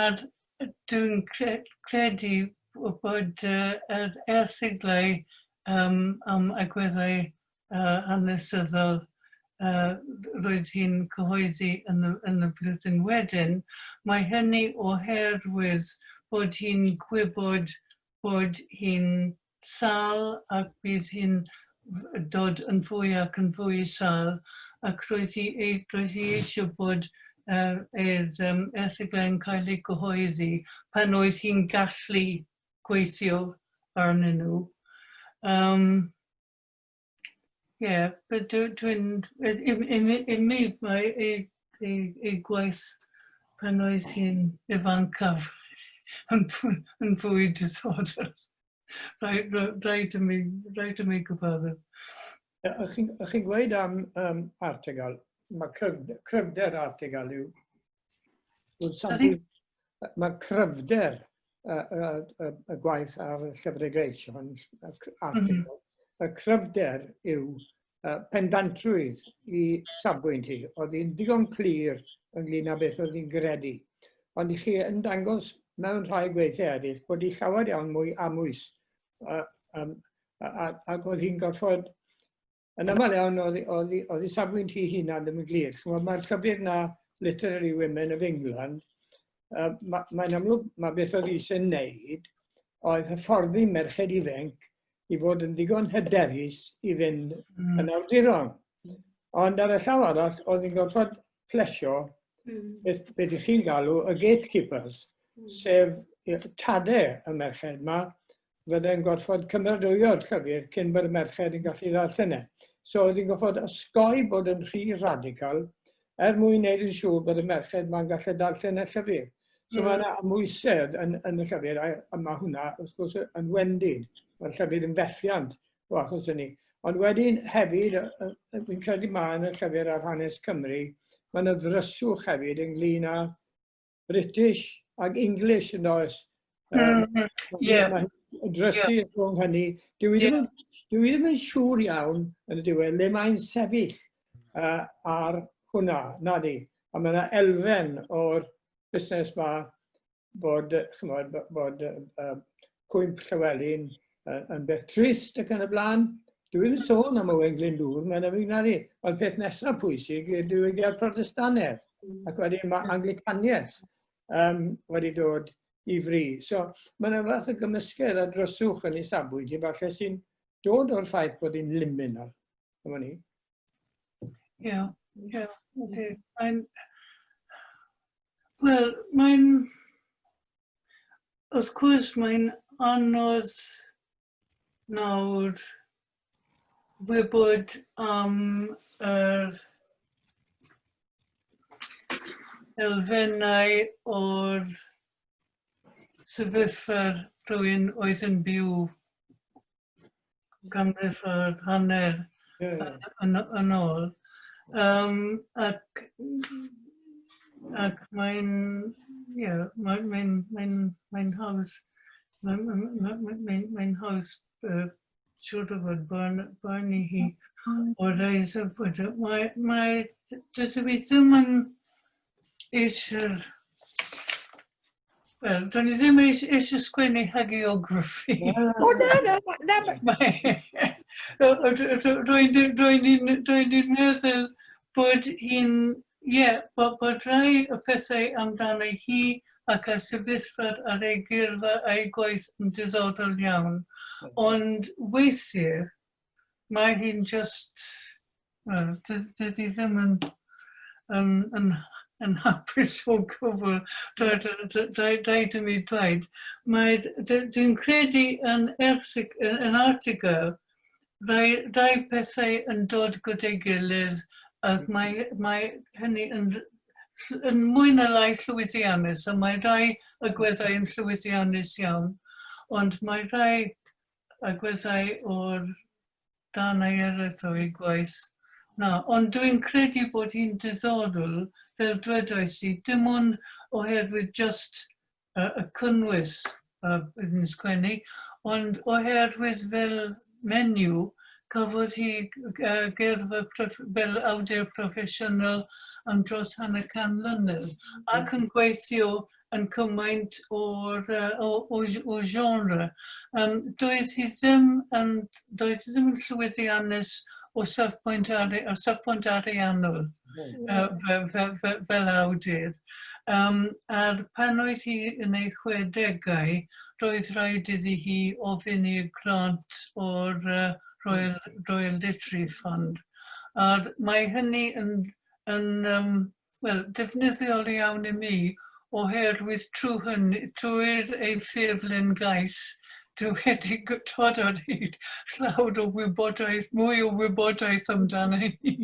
dwi'n credu bod yr erthyglau am agweddau hanesyddol roedd hi'n cyhoeddi yn y, yn y blwyddyn wedyn, mae hynny oherwydd bod hi'n gwybod bod hi'n sâl ac bydd hi'n dod yn fwy ac yn fwy sâl ac roedd hi, roedd hi eisiau bod yr erthyglau yn cael eu cyhoeddi pan oedd hi'n gallu gweithio arnyn nhw. Yeah, but dwi'n, i mi, mae ei, ei, ei gwaith pan oedd hi'n ifancaf yn, yn fwy diddorol. Rhaid, rhaid i mi, rhaid i mi gyfaddef. Ych chi'n chi gweud am Artegal, mae cryfder, cryfder Artegal yw... Sorry? Mae cryfder y, y, y, y gwaith ar y llyfr y Gleision, Artegal, y cryfder yw pendantrwydd i safbwynt hi. Oedd hi'n digon clir ynglyn â beth oedd hi'n gredu. Ond i chi yn dangos mewn rhai gweithiau eraill bod hi llawer iawn mwy amwys. Ac oedd hi'n gorfod, yn aml iawn, oedd, oedd, oedd ei safbwynt hi hunan ddim yn glir. Chymod, mae'r llyfr na, Literary Women of England, mae'n ma amlwg, mae beth oedd eisiau wneud oedd hyfforddi merched ifanc i fod yn ddigon hyderus i fynd yn awduron. Ond ar y llaw arall, oedd hi'n gorfod plesio beth, beth ych chi'n galw y gatekeepers, sef tadau y merched yma, fydde'n gorfod cymeradwyo'r llyfr cyn bod y merched yn gallu ddarllen e. So oedd hi'n gorfod osgoi bod yn rhy radical er mwyn wneud yn siŵr bod y merched ma'n gallu darllen y llyfr. So mae yna amwysedd yn, yn y llyfr, a, a mae hwnna, wrth gwrs, yn wendid. Mae'r llyfr yn fethiant o achos hynny. Ond wedyn hefyd, fi'n credu mae yn y llyfr ar hanes Cymru, mae yna ddryswch hefyd ynglyn â British ac English yn oes. Mae drysu rhwng hynny. Dwi ddim, dwi ddim yn siŵr iawn yn y diwedd le mae'n sefyll ar hwnna, na di. A mae yna elfen o'r busnes ma bod, chymod, bod cwymp Llywelyn yn beth trist ac yn y blaen. Dwi ddim yn sôn am Owain Glyndŵr, mae'n ymwneud na ni. Ond peth nesaf pwysig yw'r diwygiad Protestannedd. Ac wedyn mae Anglicaniaeth wedi dod i fri. So mae yna fath o gymysgedd a dryswch yn ei safbwynt i, falle sy'n dod o'r ffaith bod hi'n liminal. Dyma ni. Ie, ie. Mae'n... Wel, mae'n... Wrth gwrs, mae'n anodd nawr wybod am yr elfennau o'r sefyllfa rhywun oedd yn byw ganrif a hanner yn, yn ôl. Ac, ac mae'n, yeah, mae'n mae mae mae hawdd, mae'n mae, mae, mae hawdd siŵr o fod barn, barn i hi o rai safbwynt. Mae, mae, dydw i ddim yn eisiau'r. Wel, do'n i ddim eisiau sgwennu hagiography. O, na, na, na. Rwy'n meddwl bod hi'n, ie, yeah, bod, bod rhai o pethau amdano hi ac y sefyllfa ar ei gyrfa a'i gwaith yn diddorol iawn. Ond weithiau, mae hi'n just, well, dydy ddim yn, yn, yn yn hapus o gwbl, rhaid i mi dweud. Mae, dwi'n credu yn, erthig, yn article, rhai, rhai pethau yn dod gyda'i gilydd ac mae, mae hynny yn, yn mwy na lai llwyddiannus, a mae rhai agweddau yn llwyddiannus iawn, ond mae rhai agweddau o'r darnau eraill o'i gwaith. Na, ond dwi'n credu bod hi'n diddorol, fel dwedais i, dim ond oherwydd just y cynnwys bydd yn sgwennu, ond oherwydd fel menyw, cafodd hi gyrfa fel awdur proffesiynol am dros hanner can mlynedd, ac yn gweithio yn cymaint o'r, o, o, o genre. Doedd hi ddim yn, doedd hi ddim yn llwyddiannus o safbwynt, ari, o safbwynt ariannol fel, fel, fel, fel awdur. A pan oedd hi yn ei chwedegau, roedd rhaid iddi hi ofyn i'r grant o'r Royal, Royal Literary Fund. A mae hynny yn, yn um, well, defnyddiol iawn i mi oherwydd trwy hynny, trwy'r ei ffurflen gais, dwi wedi dod o hyd llawer o wybodaeth, mwy o wybodaeth amdano hi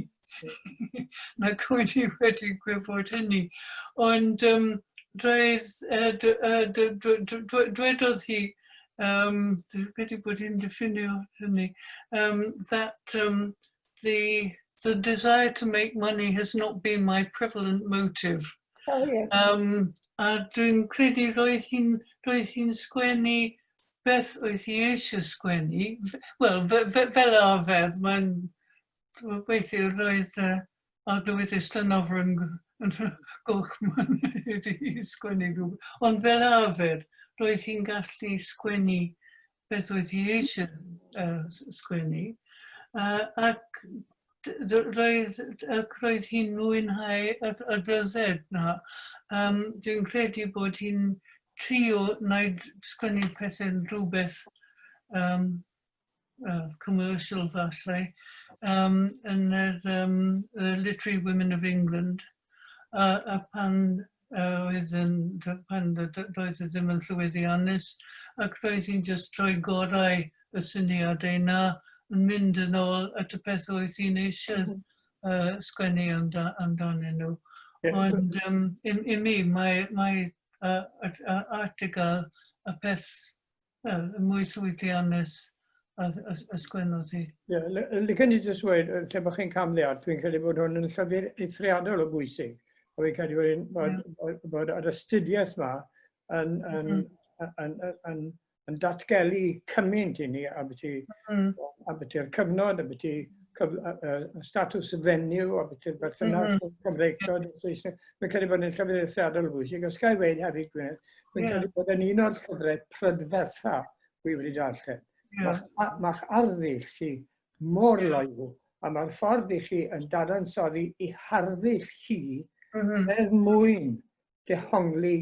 nag o'n i wedi gwybod hynny. Ond roedd, dwedodd hi, dwi'n credu bod hi'n diffinio hynny, that the desire to make money has not been my prevalent motive. Oh, yeah. A dwi'n credu roedd hi'n roedd hi'n sgwennu beth oedd hi eisiau sgwennu. Wel, fel arfer, mae'n weithiau roedd Arglwyddes Llanofer yn, yn Gochman wedi sgwennu rhywbeth. Ond fel arfer, roedd hi'n gallu sgwennu beth oedd hi eisiau sgwennu. Ac roedd, ac roedd hi'n mwynhau y, y ryddid 'na. Dwi'n credu bod hi'n trio wneud sgwennu pethau'n rhywbeth commercial falle, yn yr the Literary Women of England. A pan oedd yn, pan roedd e ddim yn llwyddiannus, ac roedd hi'n just rhoi gorau y syniadau 'na yn mynd yn ôl at y peth oedd hi'n eisiau sgwennu amdanyn nhw. Ond i, i mi, mae, mae article y peth, well, y mwy llwyddiannus a, a, a sgwennodd hi. Ie, yeah, licen i jyst weud, lle bod chi'n camddeall, dwi'n credu bod hwn yn llyfr eithriadol o bwysig. A fi'n credu bod, bod, bod, bod yr astudiaeth yma yn, yn, yn, yn, yn, yn datgelu cymaint i ni ambiti, ambiti'r cyfnod, ambiti cyf, statws y fenyw, ambiti'r berthynas Cymreictod, Saesneg. Fi'n credu bod yn llyfr eithriadol o bwysig. Os ga i weud hefyd, Gwyneth, fi'n credu bod yn un o'r llyfrau prydfertha wi wedi darllen. Mae'ch ma arddull chi mor loyw, a mae'r ffordd i chi yn dadansoddi i harddull hi er mwyn dehongli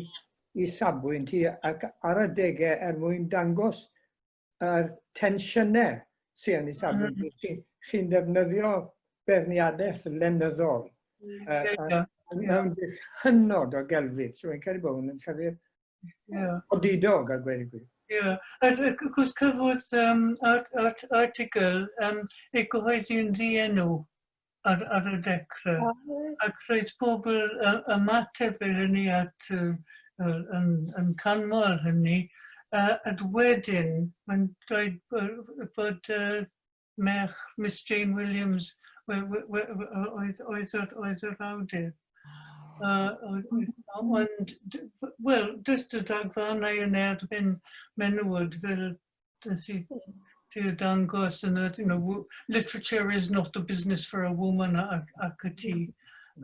i safbwynt hi ac ar adegau er mwyn dangos yr tensiynau sydd yn ei safbwynt hi. Chi'n chi defnyddio beirniadaeth lenyddol mewn dull hynod o gelfydd. So, fi'n credu bod hwn yn llyfr odidog a gweud y gwir. Ie, yeah. A wrth gwrs cafodd art, art, article ei gyhoeddi'n ddienw ar, ar y dechrau. Oh, Ac roedd pobl ymateb i hynny at, yn, yn canmol hynny. A wedyn, mae'n dweud bod, bod merch Miss Jane Williams oedd, oedd, yr, oedd yr awdur. Ond, wel, jyst y rhagfarnau yn erbyn menywod fel nes i trio dangos yn y, literature is not a business for a woman ac, ac ati.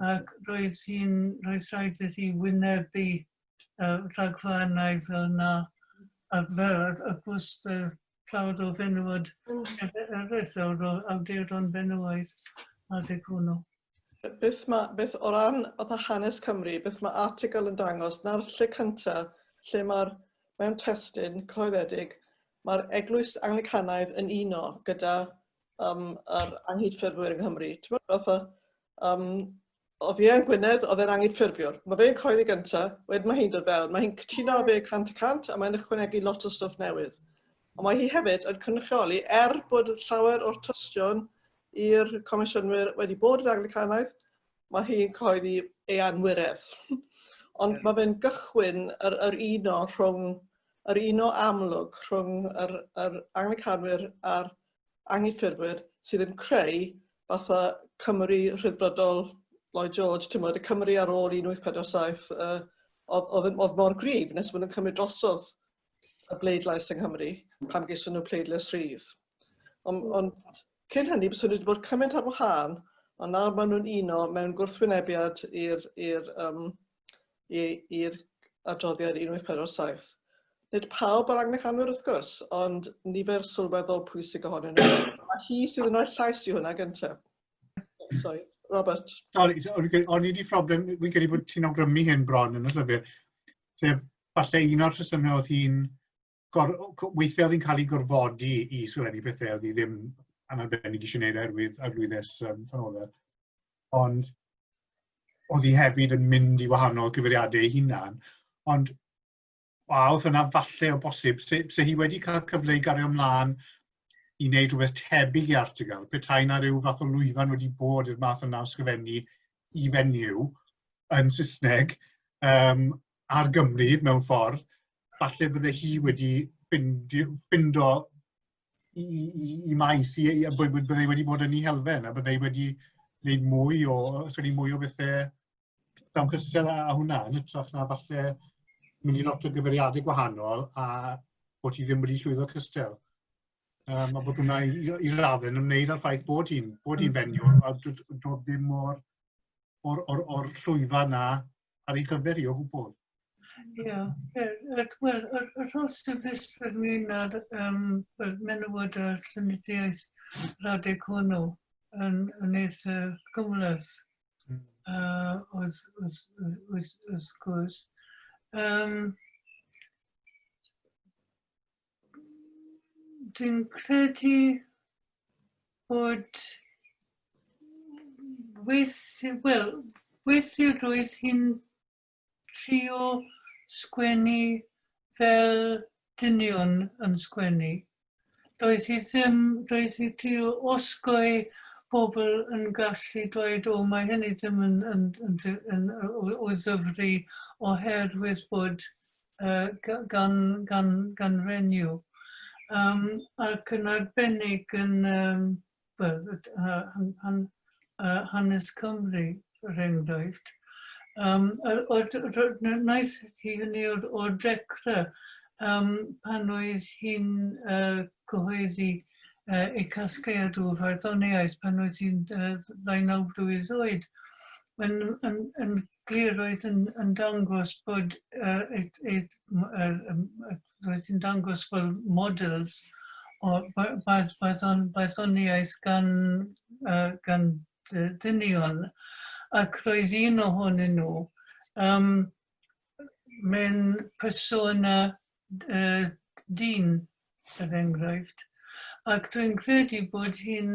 Ac roedd hi'n, roedd rhaid iddi wynebu rhagfarnau fel na, a fel, wrth gwrs, llawer o fenywod eraill o'r awduron benywaidd adeg hwnnw. Beth, ma, beth o ran fatha hanes Cymru, beth mae article yn dangos, na'r lle cyntaf lle mae'r mewn testun cyhoeddedig, mae'r Eglwys Anglicanaidd yn uno gyda yr anghydffurfwyr yng Nghymru. Ti'n meddwl fatha, Oedd Ieuan Gwynedd, oedd e'n anghydffurfiwr. Mae fe'n cyhoeddi gyntaf, wedyn mae hi'n dod fewn. Mae hi'n cytuno â fe 100% a mae'n ychwanegu lot o stwff newydd. Ond mae hi hefyd yn cynrychioli, er bod llawer o'r tystion i'r comisiynwyr wedi bod yn Anglicanaidd, mae hi'n cyhoeddi ei anwiredd. Ond mae fe'n gychwyn yr, yr uno rhwng, yr uno amlwg rhwng yr, yr Anglicanwyr a'r Anghydffurfwyr sydd yn creu fatha Cymru Rhyddfrydol Lloyd George, ti'n gwybod, y Cymru ar ôl 1847, oedd, oedd, oedd mor gryf nes bod nhw'n cymryd drosodd y bleidlais yng Nghymru pan geison nhw pleidlais rhydd. Ond on, cyn hynny, bys nhw wedi bod cymaint ar wahân, ond nawr maen nhw'n uno mewn gwrthwynebiad i'r i'r um, i'r adroddiad 1847. Nid pawb o'r Anglicanwyr wrth gwrs, ond nifer sylweddol pwysig ohonyn nhw. A hi sydd yn rhoi llais i hwnna gyntaf. Sorry, Robert. Sorry, o'n i wedi problem, fi'n credu bod ti'n awgrymu hyn bron yn y llyfr, sef falle un o'r rhesymau oedd hi'n gor, weithiau oedd hi'n cael ei gorfodi i sgrifennu pethau oedd hi ddim yn arbennig eisiau gwneud oherwydd arglwyddes um, Llanofer. Ond oedd hi hefyd yn mynd i wahanol gyfeiriadau ei hunan. Ond a oedd hynna falle o bosib, se, se hi wedi cael cyfle i gario ymlaen i wneud rhywbeth tebyg i Artigal, petai na rhyw fath o lwyfan wedi bod i'r math yna o sgrifennu i fenyw yn Saesneg um, ar Gymru mewn ffordd, falle bydde hi wedi ffindo i, i, i maes, i, i, bydde wedi bod yn ei helfen, a bydde wedi gwneud mwy o, sgwennu mwy o bethau llawn cystal a, a hwnna, yn hytrach na falle mynd i lot o gyfeiriadau gwahanol a bod hi ddim wedi llwyddo cystal. Um, a bod hwnna i, i raddau yn ymwneud â'r ffaith bod hi'n bod hi'n fenyw a dod ddim o'r, or, or, or llwyfan na ar ei chyfer hi o gwbl. Ie, yeah, wel, yr holl sefyllfa ynglyn â'r um, well, menywod a'r llenyddiaeth yr adeg hwnnw yn, yn eitha gymhleth, wrth, wrth, wrth, wrth gwrs. Um, Dwi'n credu bod weithiau, wel, weithiau roedd hi'n trio sgwennu fel dynion yn sgwennu. Doedd hi ddim, roedd hi trio osgoi pobl yn gallu dweud, o, mae hynny ddim yn, yn, yn, yn, yn, o, o ddyfru oherwydd bod gan, gan, gan fenyw. Um, ac yn arbennig yn um, well, han, han, hanes Cymru, er enghraifft. Um, wnaeth hi hynny o'r, or dechrau um, pan oedd hi'n uh, cyhoeddi uh, ei casgliad o farddoniaeth pan oedd hi'n uh, 29 blwydd oed. Mae'n yn, yn glir roedd yn, yn dangos bod uh, it, it, uh, roedd yn dangos fel models o barddon, barddoniaeth gan, uh, gan dynion ac roedd un ohonyn nhw um, mewn persona uh, dyn, er enghraifft. Ac dwi'n credu bod hi'n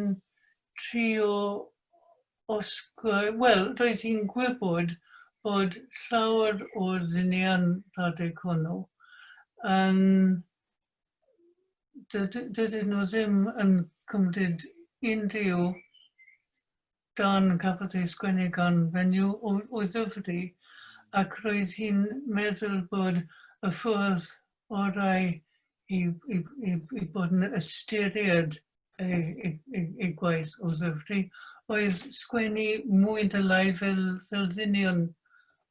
trio osgoi, wel, roedd hi'n gwybod bod llawer o'r ddynion adeg hwnnw yn dydyn nhw ddim yn cymryd unrhyw darn gafodd ei sgwennu gan fenyw o, o ddyfru ac roedd hi'n meddwl bod y ffordd orau i, i, i, i bod yn ystyried ei, ei, ei, ei gwaith o ddyfru oedd sgwennu mwy na lai fel, fel ddynion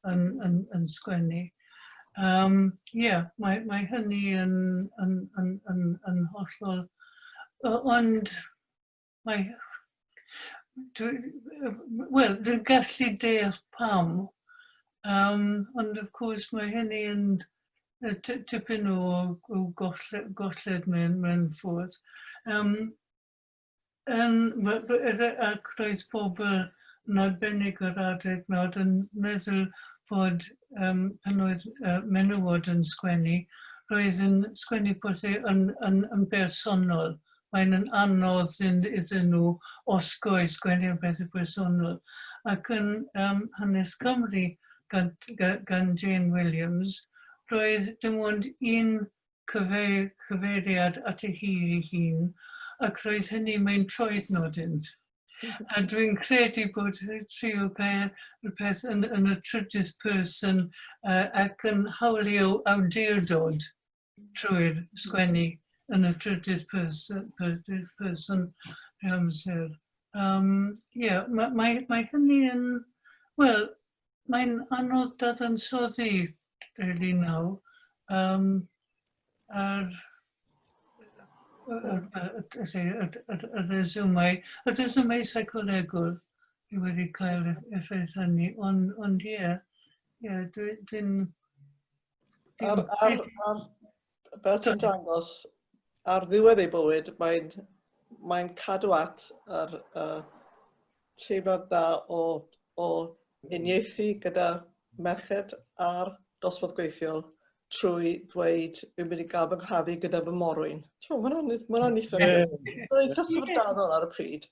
yn, yn, yn sgwennu. Um, yeah, mae, mae hynny yn, yn, yn, yn, yn hollol. Ond mae... Wel, dwi'n gallu deall pam, um, ond of course mae hynny yn tipyn o, o golled, golled mewn, mewn ffordd. Um, yn, ac roedd pobl yn arbennig o'r adeg nawr yn meddwl bod um, pan oedd uh, menywod yn sgwennu, roedd yn sgwennu pethau yn, yn, yn bersonol. mae'n yn anodd iddyn nhw osgoi sgwennu am bethau personol. Ac yn Hanes Cymru gan Jane Williams, roedd dim ond un cyfeiriad at ei hi ei hun, ac roedd hynny mewn troednodyn. A dwi'n credu bod trio gael y peth yn y trydydd person ac yn hawlio awdurdod trwy'r sgwennu yn y trydydd person amser. Yeah, mae hynny yn, wel, mae'n anodd dadansoddi really nawr. A'r y rhesymau seicolegol i wedi cael effaith hynny, ond ie, dwi'n Ar, fel ti'n dangos, ar ddiwedd ei bywyd, mae'n cadw at yr teimlad da o uniaethu gyda merched a'r dosbarth gweithiol trwy ddweud, "Fi'n mynd i gael fy nghladdu gyda fy morwyn." Mae hwnna'n eitha syfrdanol ar y pryd.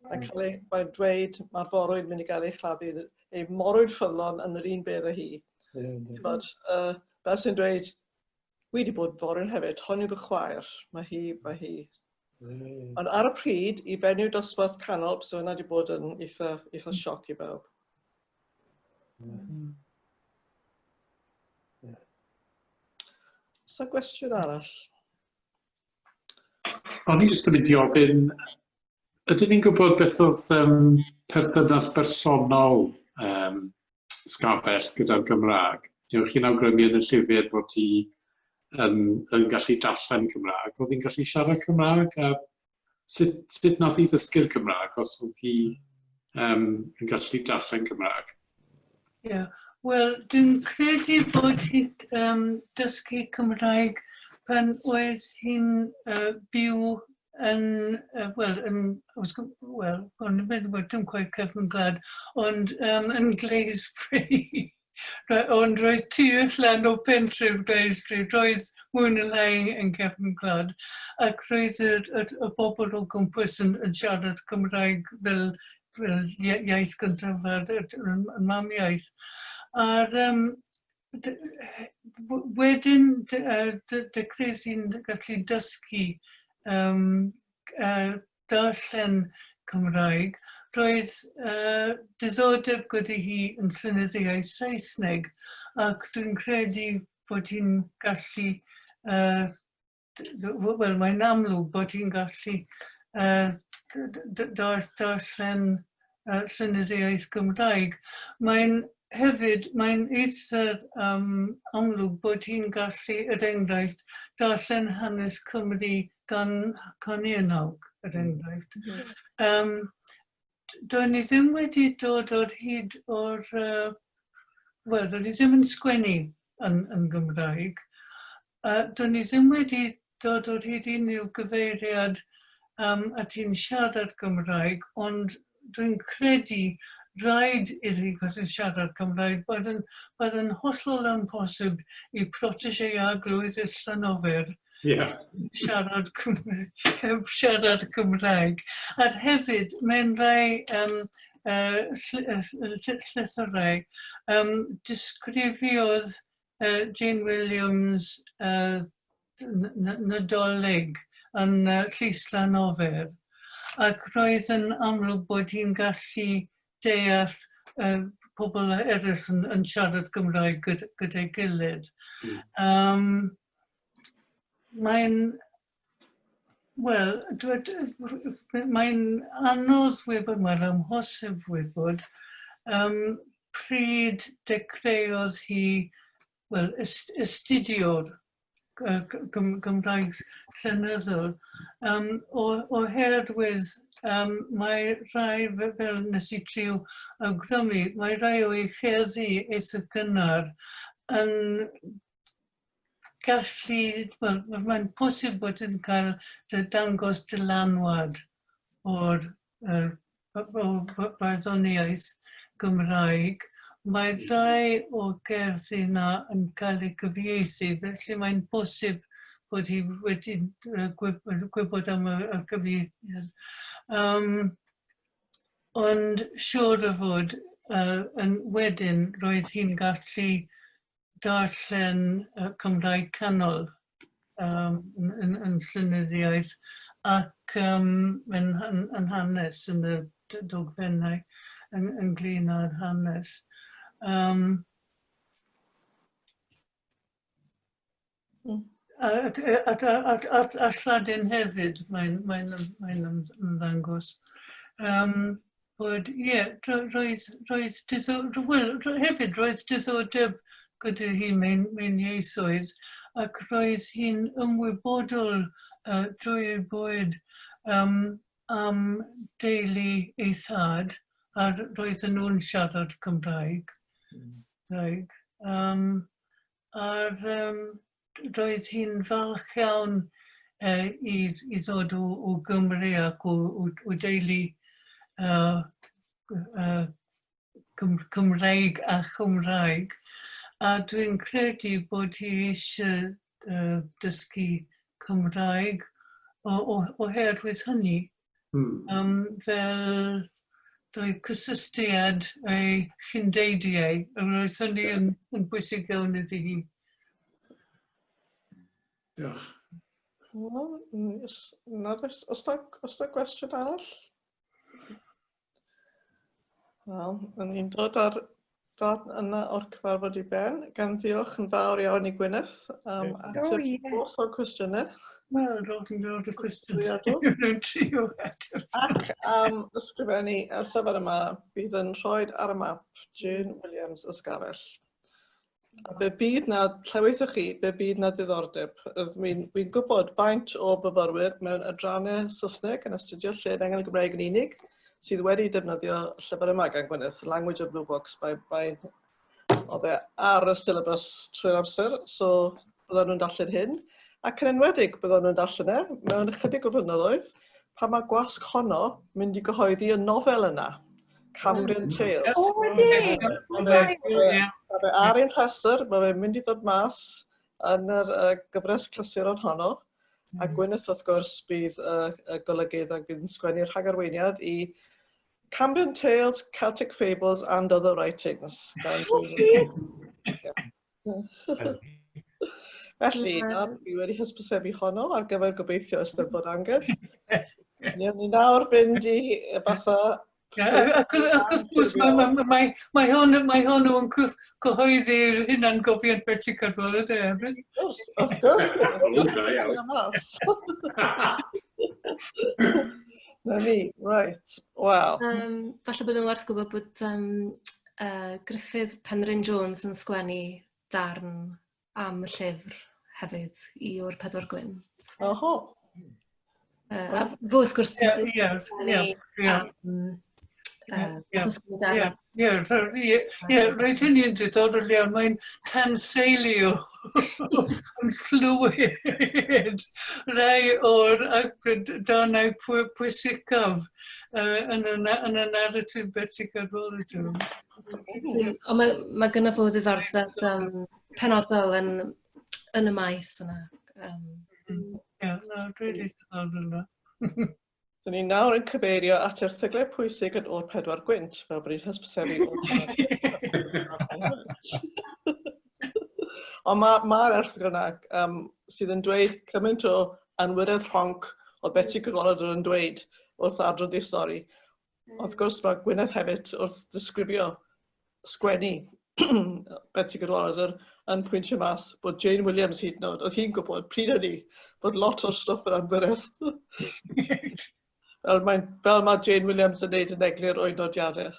Mae'n dweud mae'r forwyn mynd i gael ei chladdu, ei morwyn ffyddlon yn yr un bedd â hi. T'mod, fel sy'n dweud, "Wi wedi bod forwyn hefyd, hon yw fy chwaer." Mae hi. Ond ar y pryd, i fenyw dosbarth canol, so hwnna wedi bod yn eitha sioc i bawb. So gwestiwn arall? O'n i jyst yn mynd i ofyn, ydyn ni'n gwybod beth oedd perthynas bersonol Sgabell gyda'r Gymraeg? Newch chi'n awgrymu yn y llyfr bod hi yn gallu darllen Cymraeg. Oedd hi'n gallu siarad Cymraeg? A sut nath hi ddysgu'r Cymraeg os oedd hi yn gallu darllen Cymraeg? Ie, yeah. Wel, dwi'n credu bod hi'n dysgu Cymraeg pan oedd hi'n byw yn, wel, yn, wel, o'n i'n meddwl bod dim cweit cefn gwlad, ond yn Glasbury. Ond roedd tu allan o pentref Glasbury, roedd mwy neu lai yn cefn gwlad, ac roedd y bobl o gwmpas yn siarad Cymraeg fel iaith gyntaf a'r mamiaith. A'r wedyn dechreuais i'n gallu dysgu darllen Cymraeg. Roedd diddordeb gyda hi yn llenyddiaeth Saesneg ac dwi'n credu bod hi'n gallu, wel, mae'n amlwg bod hi'n gallu darllen llenyddiaeth Gymraeg. Mae'n hefyd, mae'n eitha amlwg bod hi'n gallu, er enghraifft, darllen Hanes Cymru gan Carnarvon, er enghraifft. Do'n i ddim wedi dod o'r hyd o'r... Wel, do'n i ddim yn sgwennu yn Gymraeg. Do'n i ddim wedi dod o'r hyd unrhyw gyfeiriad at hi'n siarad Gymraeg, ond dwi'n credu rhaid iddi fod yn siarad Cymraeg, bod yn hollol amhosib i protégé arglwyddes Llanofer heb siarad Cymraeg. A hefyd, mae'n rhai llythyrau disgrifiodd Jane Williams Nadolig yn Llys Llanofer ac roedd yn amlwg bod hi'n gallu deall pobl eraill yn siarad Gymraeg gyda'i gilydd. Mae'n, wel, mae'n anodd wybod, mae'n amhosib wybod, pryd dechreuodd hi, wel, astudio'r Gymraeg llenyddol, oherwydd mae rhai, fel nes i trio awgrymu, mae rhai o'i cherddi eitha gynnar yn gallu, wel, mae'n posib bod yn cael dangos dylanwad o'r o barddoniaeth Gymraeg. Mae rhai o gerddi yna yn cael eu cyfieithu, felly mae'n posib. bod hi wedi gwybod am y, y cyfieithiad. Ond siŵr o fod yn wedyn roedd hi'n gallu darllen Cymraeg Canol yn, yn, yn llenyddiaeth ac yn, yn, yn hanes, yn y dogfennau ynglyn â'r hanes. A, a, a, a, a Lladin hefyd, mae'n mae mae ymddangos. Bod, ie, yeah, roedd, roedd diddor, well, hefyd roedd diddordeb gyda hi mewn, mewn ieithoedd ac roedd hi'n ymwybodol drwy ei bywyd am deulu ei thad a roedden nhw'n siarad Cymraeg. Cymraeg. A'r, roedd hi'n falch iawn i, i ddod o, o Gymru ac o, o, o deulu Cymreig a Chymraeg. A dwi'n credu bod hi eisiau dysgu Cymraeg o, o, oherwydd hynny. Fel roedd cysylltiad ei chyndeidiau, a roedd hynny yn, yn bwysig iawn iddi hi. Diolch. Wel, nad oes, os da, os da gwestiwn arall? Wel, yn ni'n dod ar darn yna o'r cyfarfod i ben, gan ddiolch yn fawr iawn i Gwyneth am ateb oh, yeah. holl o'r cwestiynau. Wel, roedd yn dod y cwestiynau. Trio ateb. Ac am ysgrifennu y llyfr yma bydd yn rhoi ar y map Jane Williams Ysgafell. A be bydd na, llewythoch chi, be bydd na diddordeb. Dwi'n dwi gwybod faint o fyfyrwyr mewn adrannau Saesneg yn astudio lle angen Gymraeg yn unig sydd wedi defnyddio llyfr yma gan Gwyneth, Language of Blue Books, by, by, oedd e ar y syllabus trwy'r amser, so bydden nhw'n darllen hyn. Ac yn enwedig bydden nhw'n darllen e mewn ychydig o flynyddoedd, pan mae gwasg honno mynd i gyhoeddi y nofel yna. Cambrian Tales. O, ydy! Mae fe ar ein rhestr, mae fe'n mynd i ddod mas yn yr gyfres clasuron honno. A Gwyneth, wrth gwrs, bydd y golygydd ac bydd yn sgwennu'r rhagarweiniad i Cambrian Tales, Celtic Fables and Other Writings. Gan Felly, na, fi wedi hysbysebu honno ar gyfer gobeithio Eisteddfod Angor. Ni ni nawr fynd i fatha... Ac wrth gwrs, mae, mae, mae, mae, hwn, mae hwnnw yn cyhoeddi'r hunan gofiant Betsi Cadwaladr hefyd. Wrth gwrs, wrth gwrs. Na ni, right, wel. Falle bod yn werth gwybod bod Gruffydd Penrhyn Jones yn sgwennu darn am y llyfr hefyd i o'r Pedwar Gwynt. Oho. A fo wrth gwrs... Ie, ie, ie. Ie, ie, roedd hynny yn diddorol iawn. Mae'n tanseilio yn llwyr rai o'r darnau pwysicaf yn y, yn y narratif Betsi Cadwaladr. Ond mae, mae gynno fo ddiddordeb penodol yn, yn y maes yna. Ie, na, dwi wedi diddordeb yna. Dyn ni nawr yn cyfeirio at erthyglau pwysig yn o'r Pedwar Gwynt, fel bod ni'n hysbysebu o'r Pedwar Gwynt. Ond mae'r ma erthygl yna sydd yn dweud cymaint o anwiredd rhonc oedd Betsi Cadwaladr yn dweud wrth adrodd ei stori. Wrth gwrs mae Gwyneth hefyd wrth ddisgrifio sgwennu Betsi Cadwaladr yn pwyntio mas bod Jane Williams hyd yn oed, oedd hi'n gwybod pryd hynny bod lot o'r stwff yn anwiredd. fel, mae, fel mae Jane Williams yn neud yn eglur o'i nodiadau.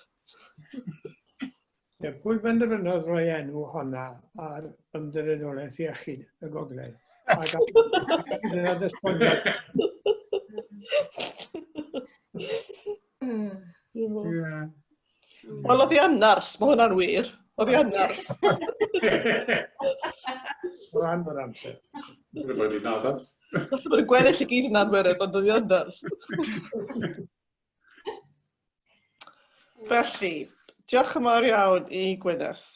Ie, pwy benderfynodd roi enw honna ar Ymddiriedolaeth Iechyd y Gogledd? Ac dyna ddesboniad. Ie. Wel, oedd hi yn nyrs, mae hwnna'n wir. Oedd hi yn nyrs. Rhan o'r amser. Dwi'n bod i'n addas. Falle bod y gweddill i gyd yn anwiredd, ond oedd hi yn nyrs. Felly, diolch yn fawr iawn i Gwyneth.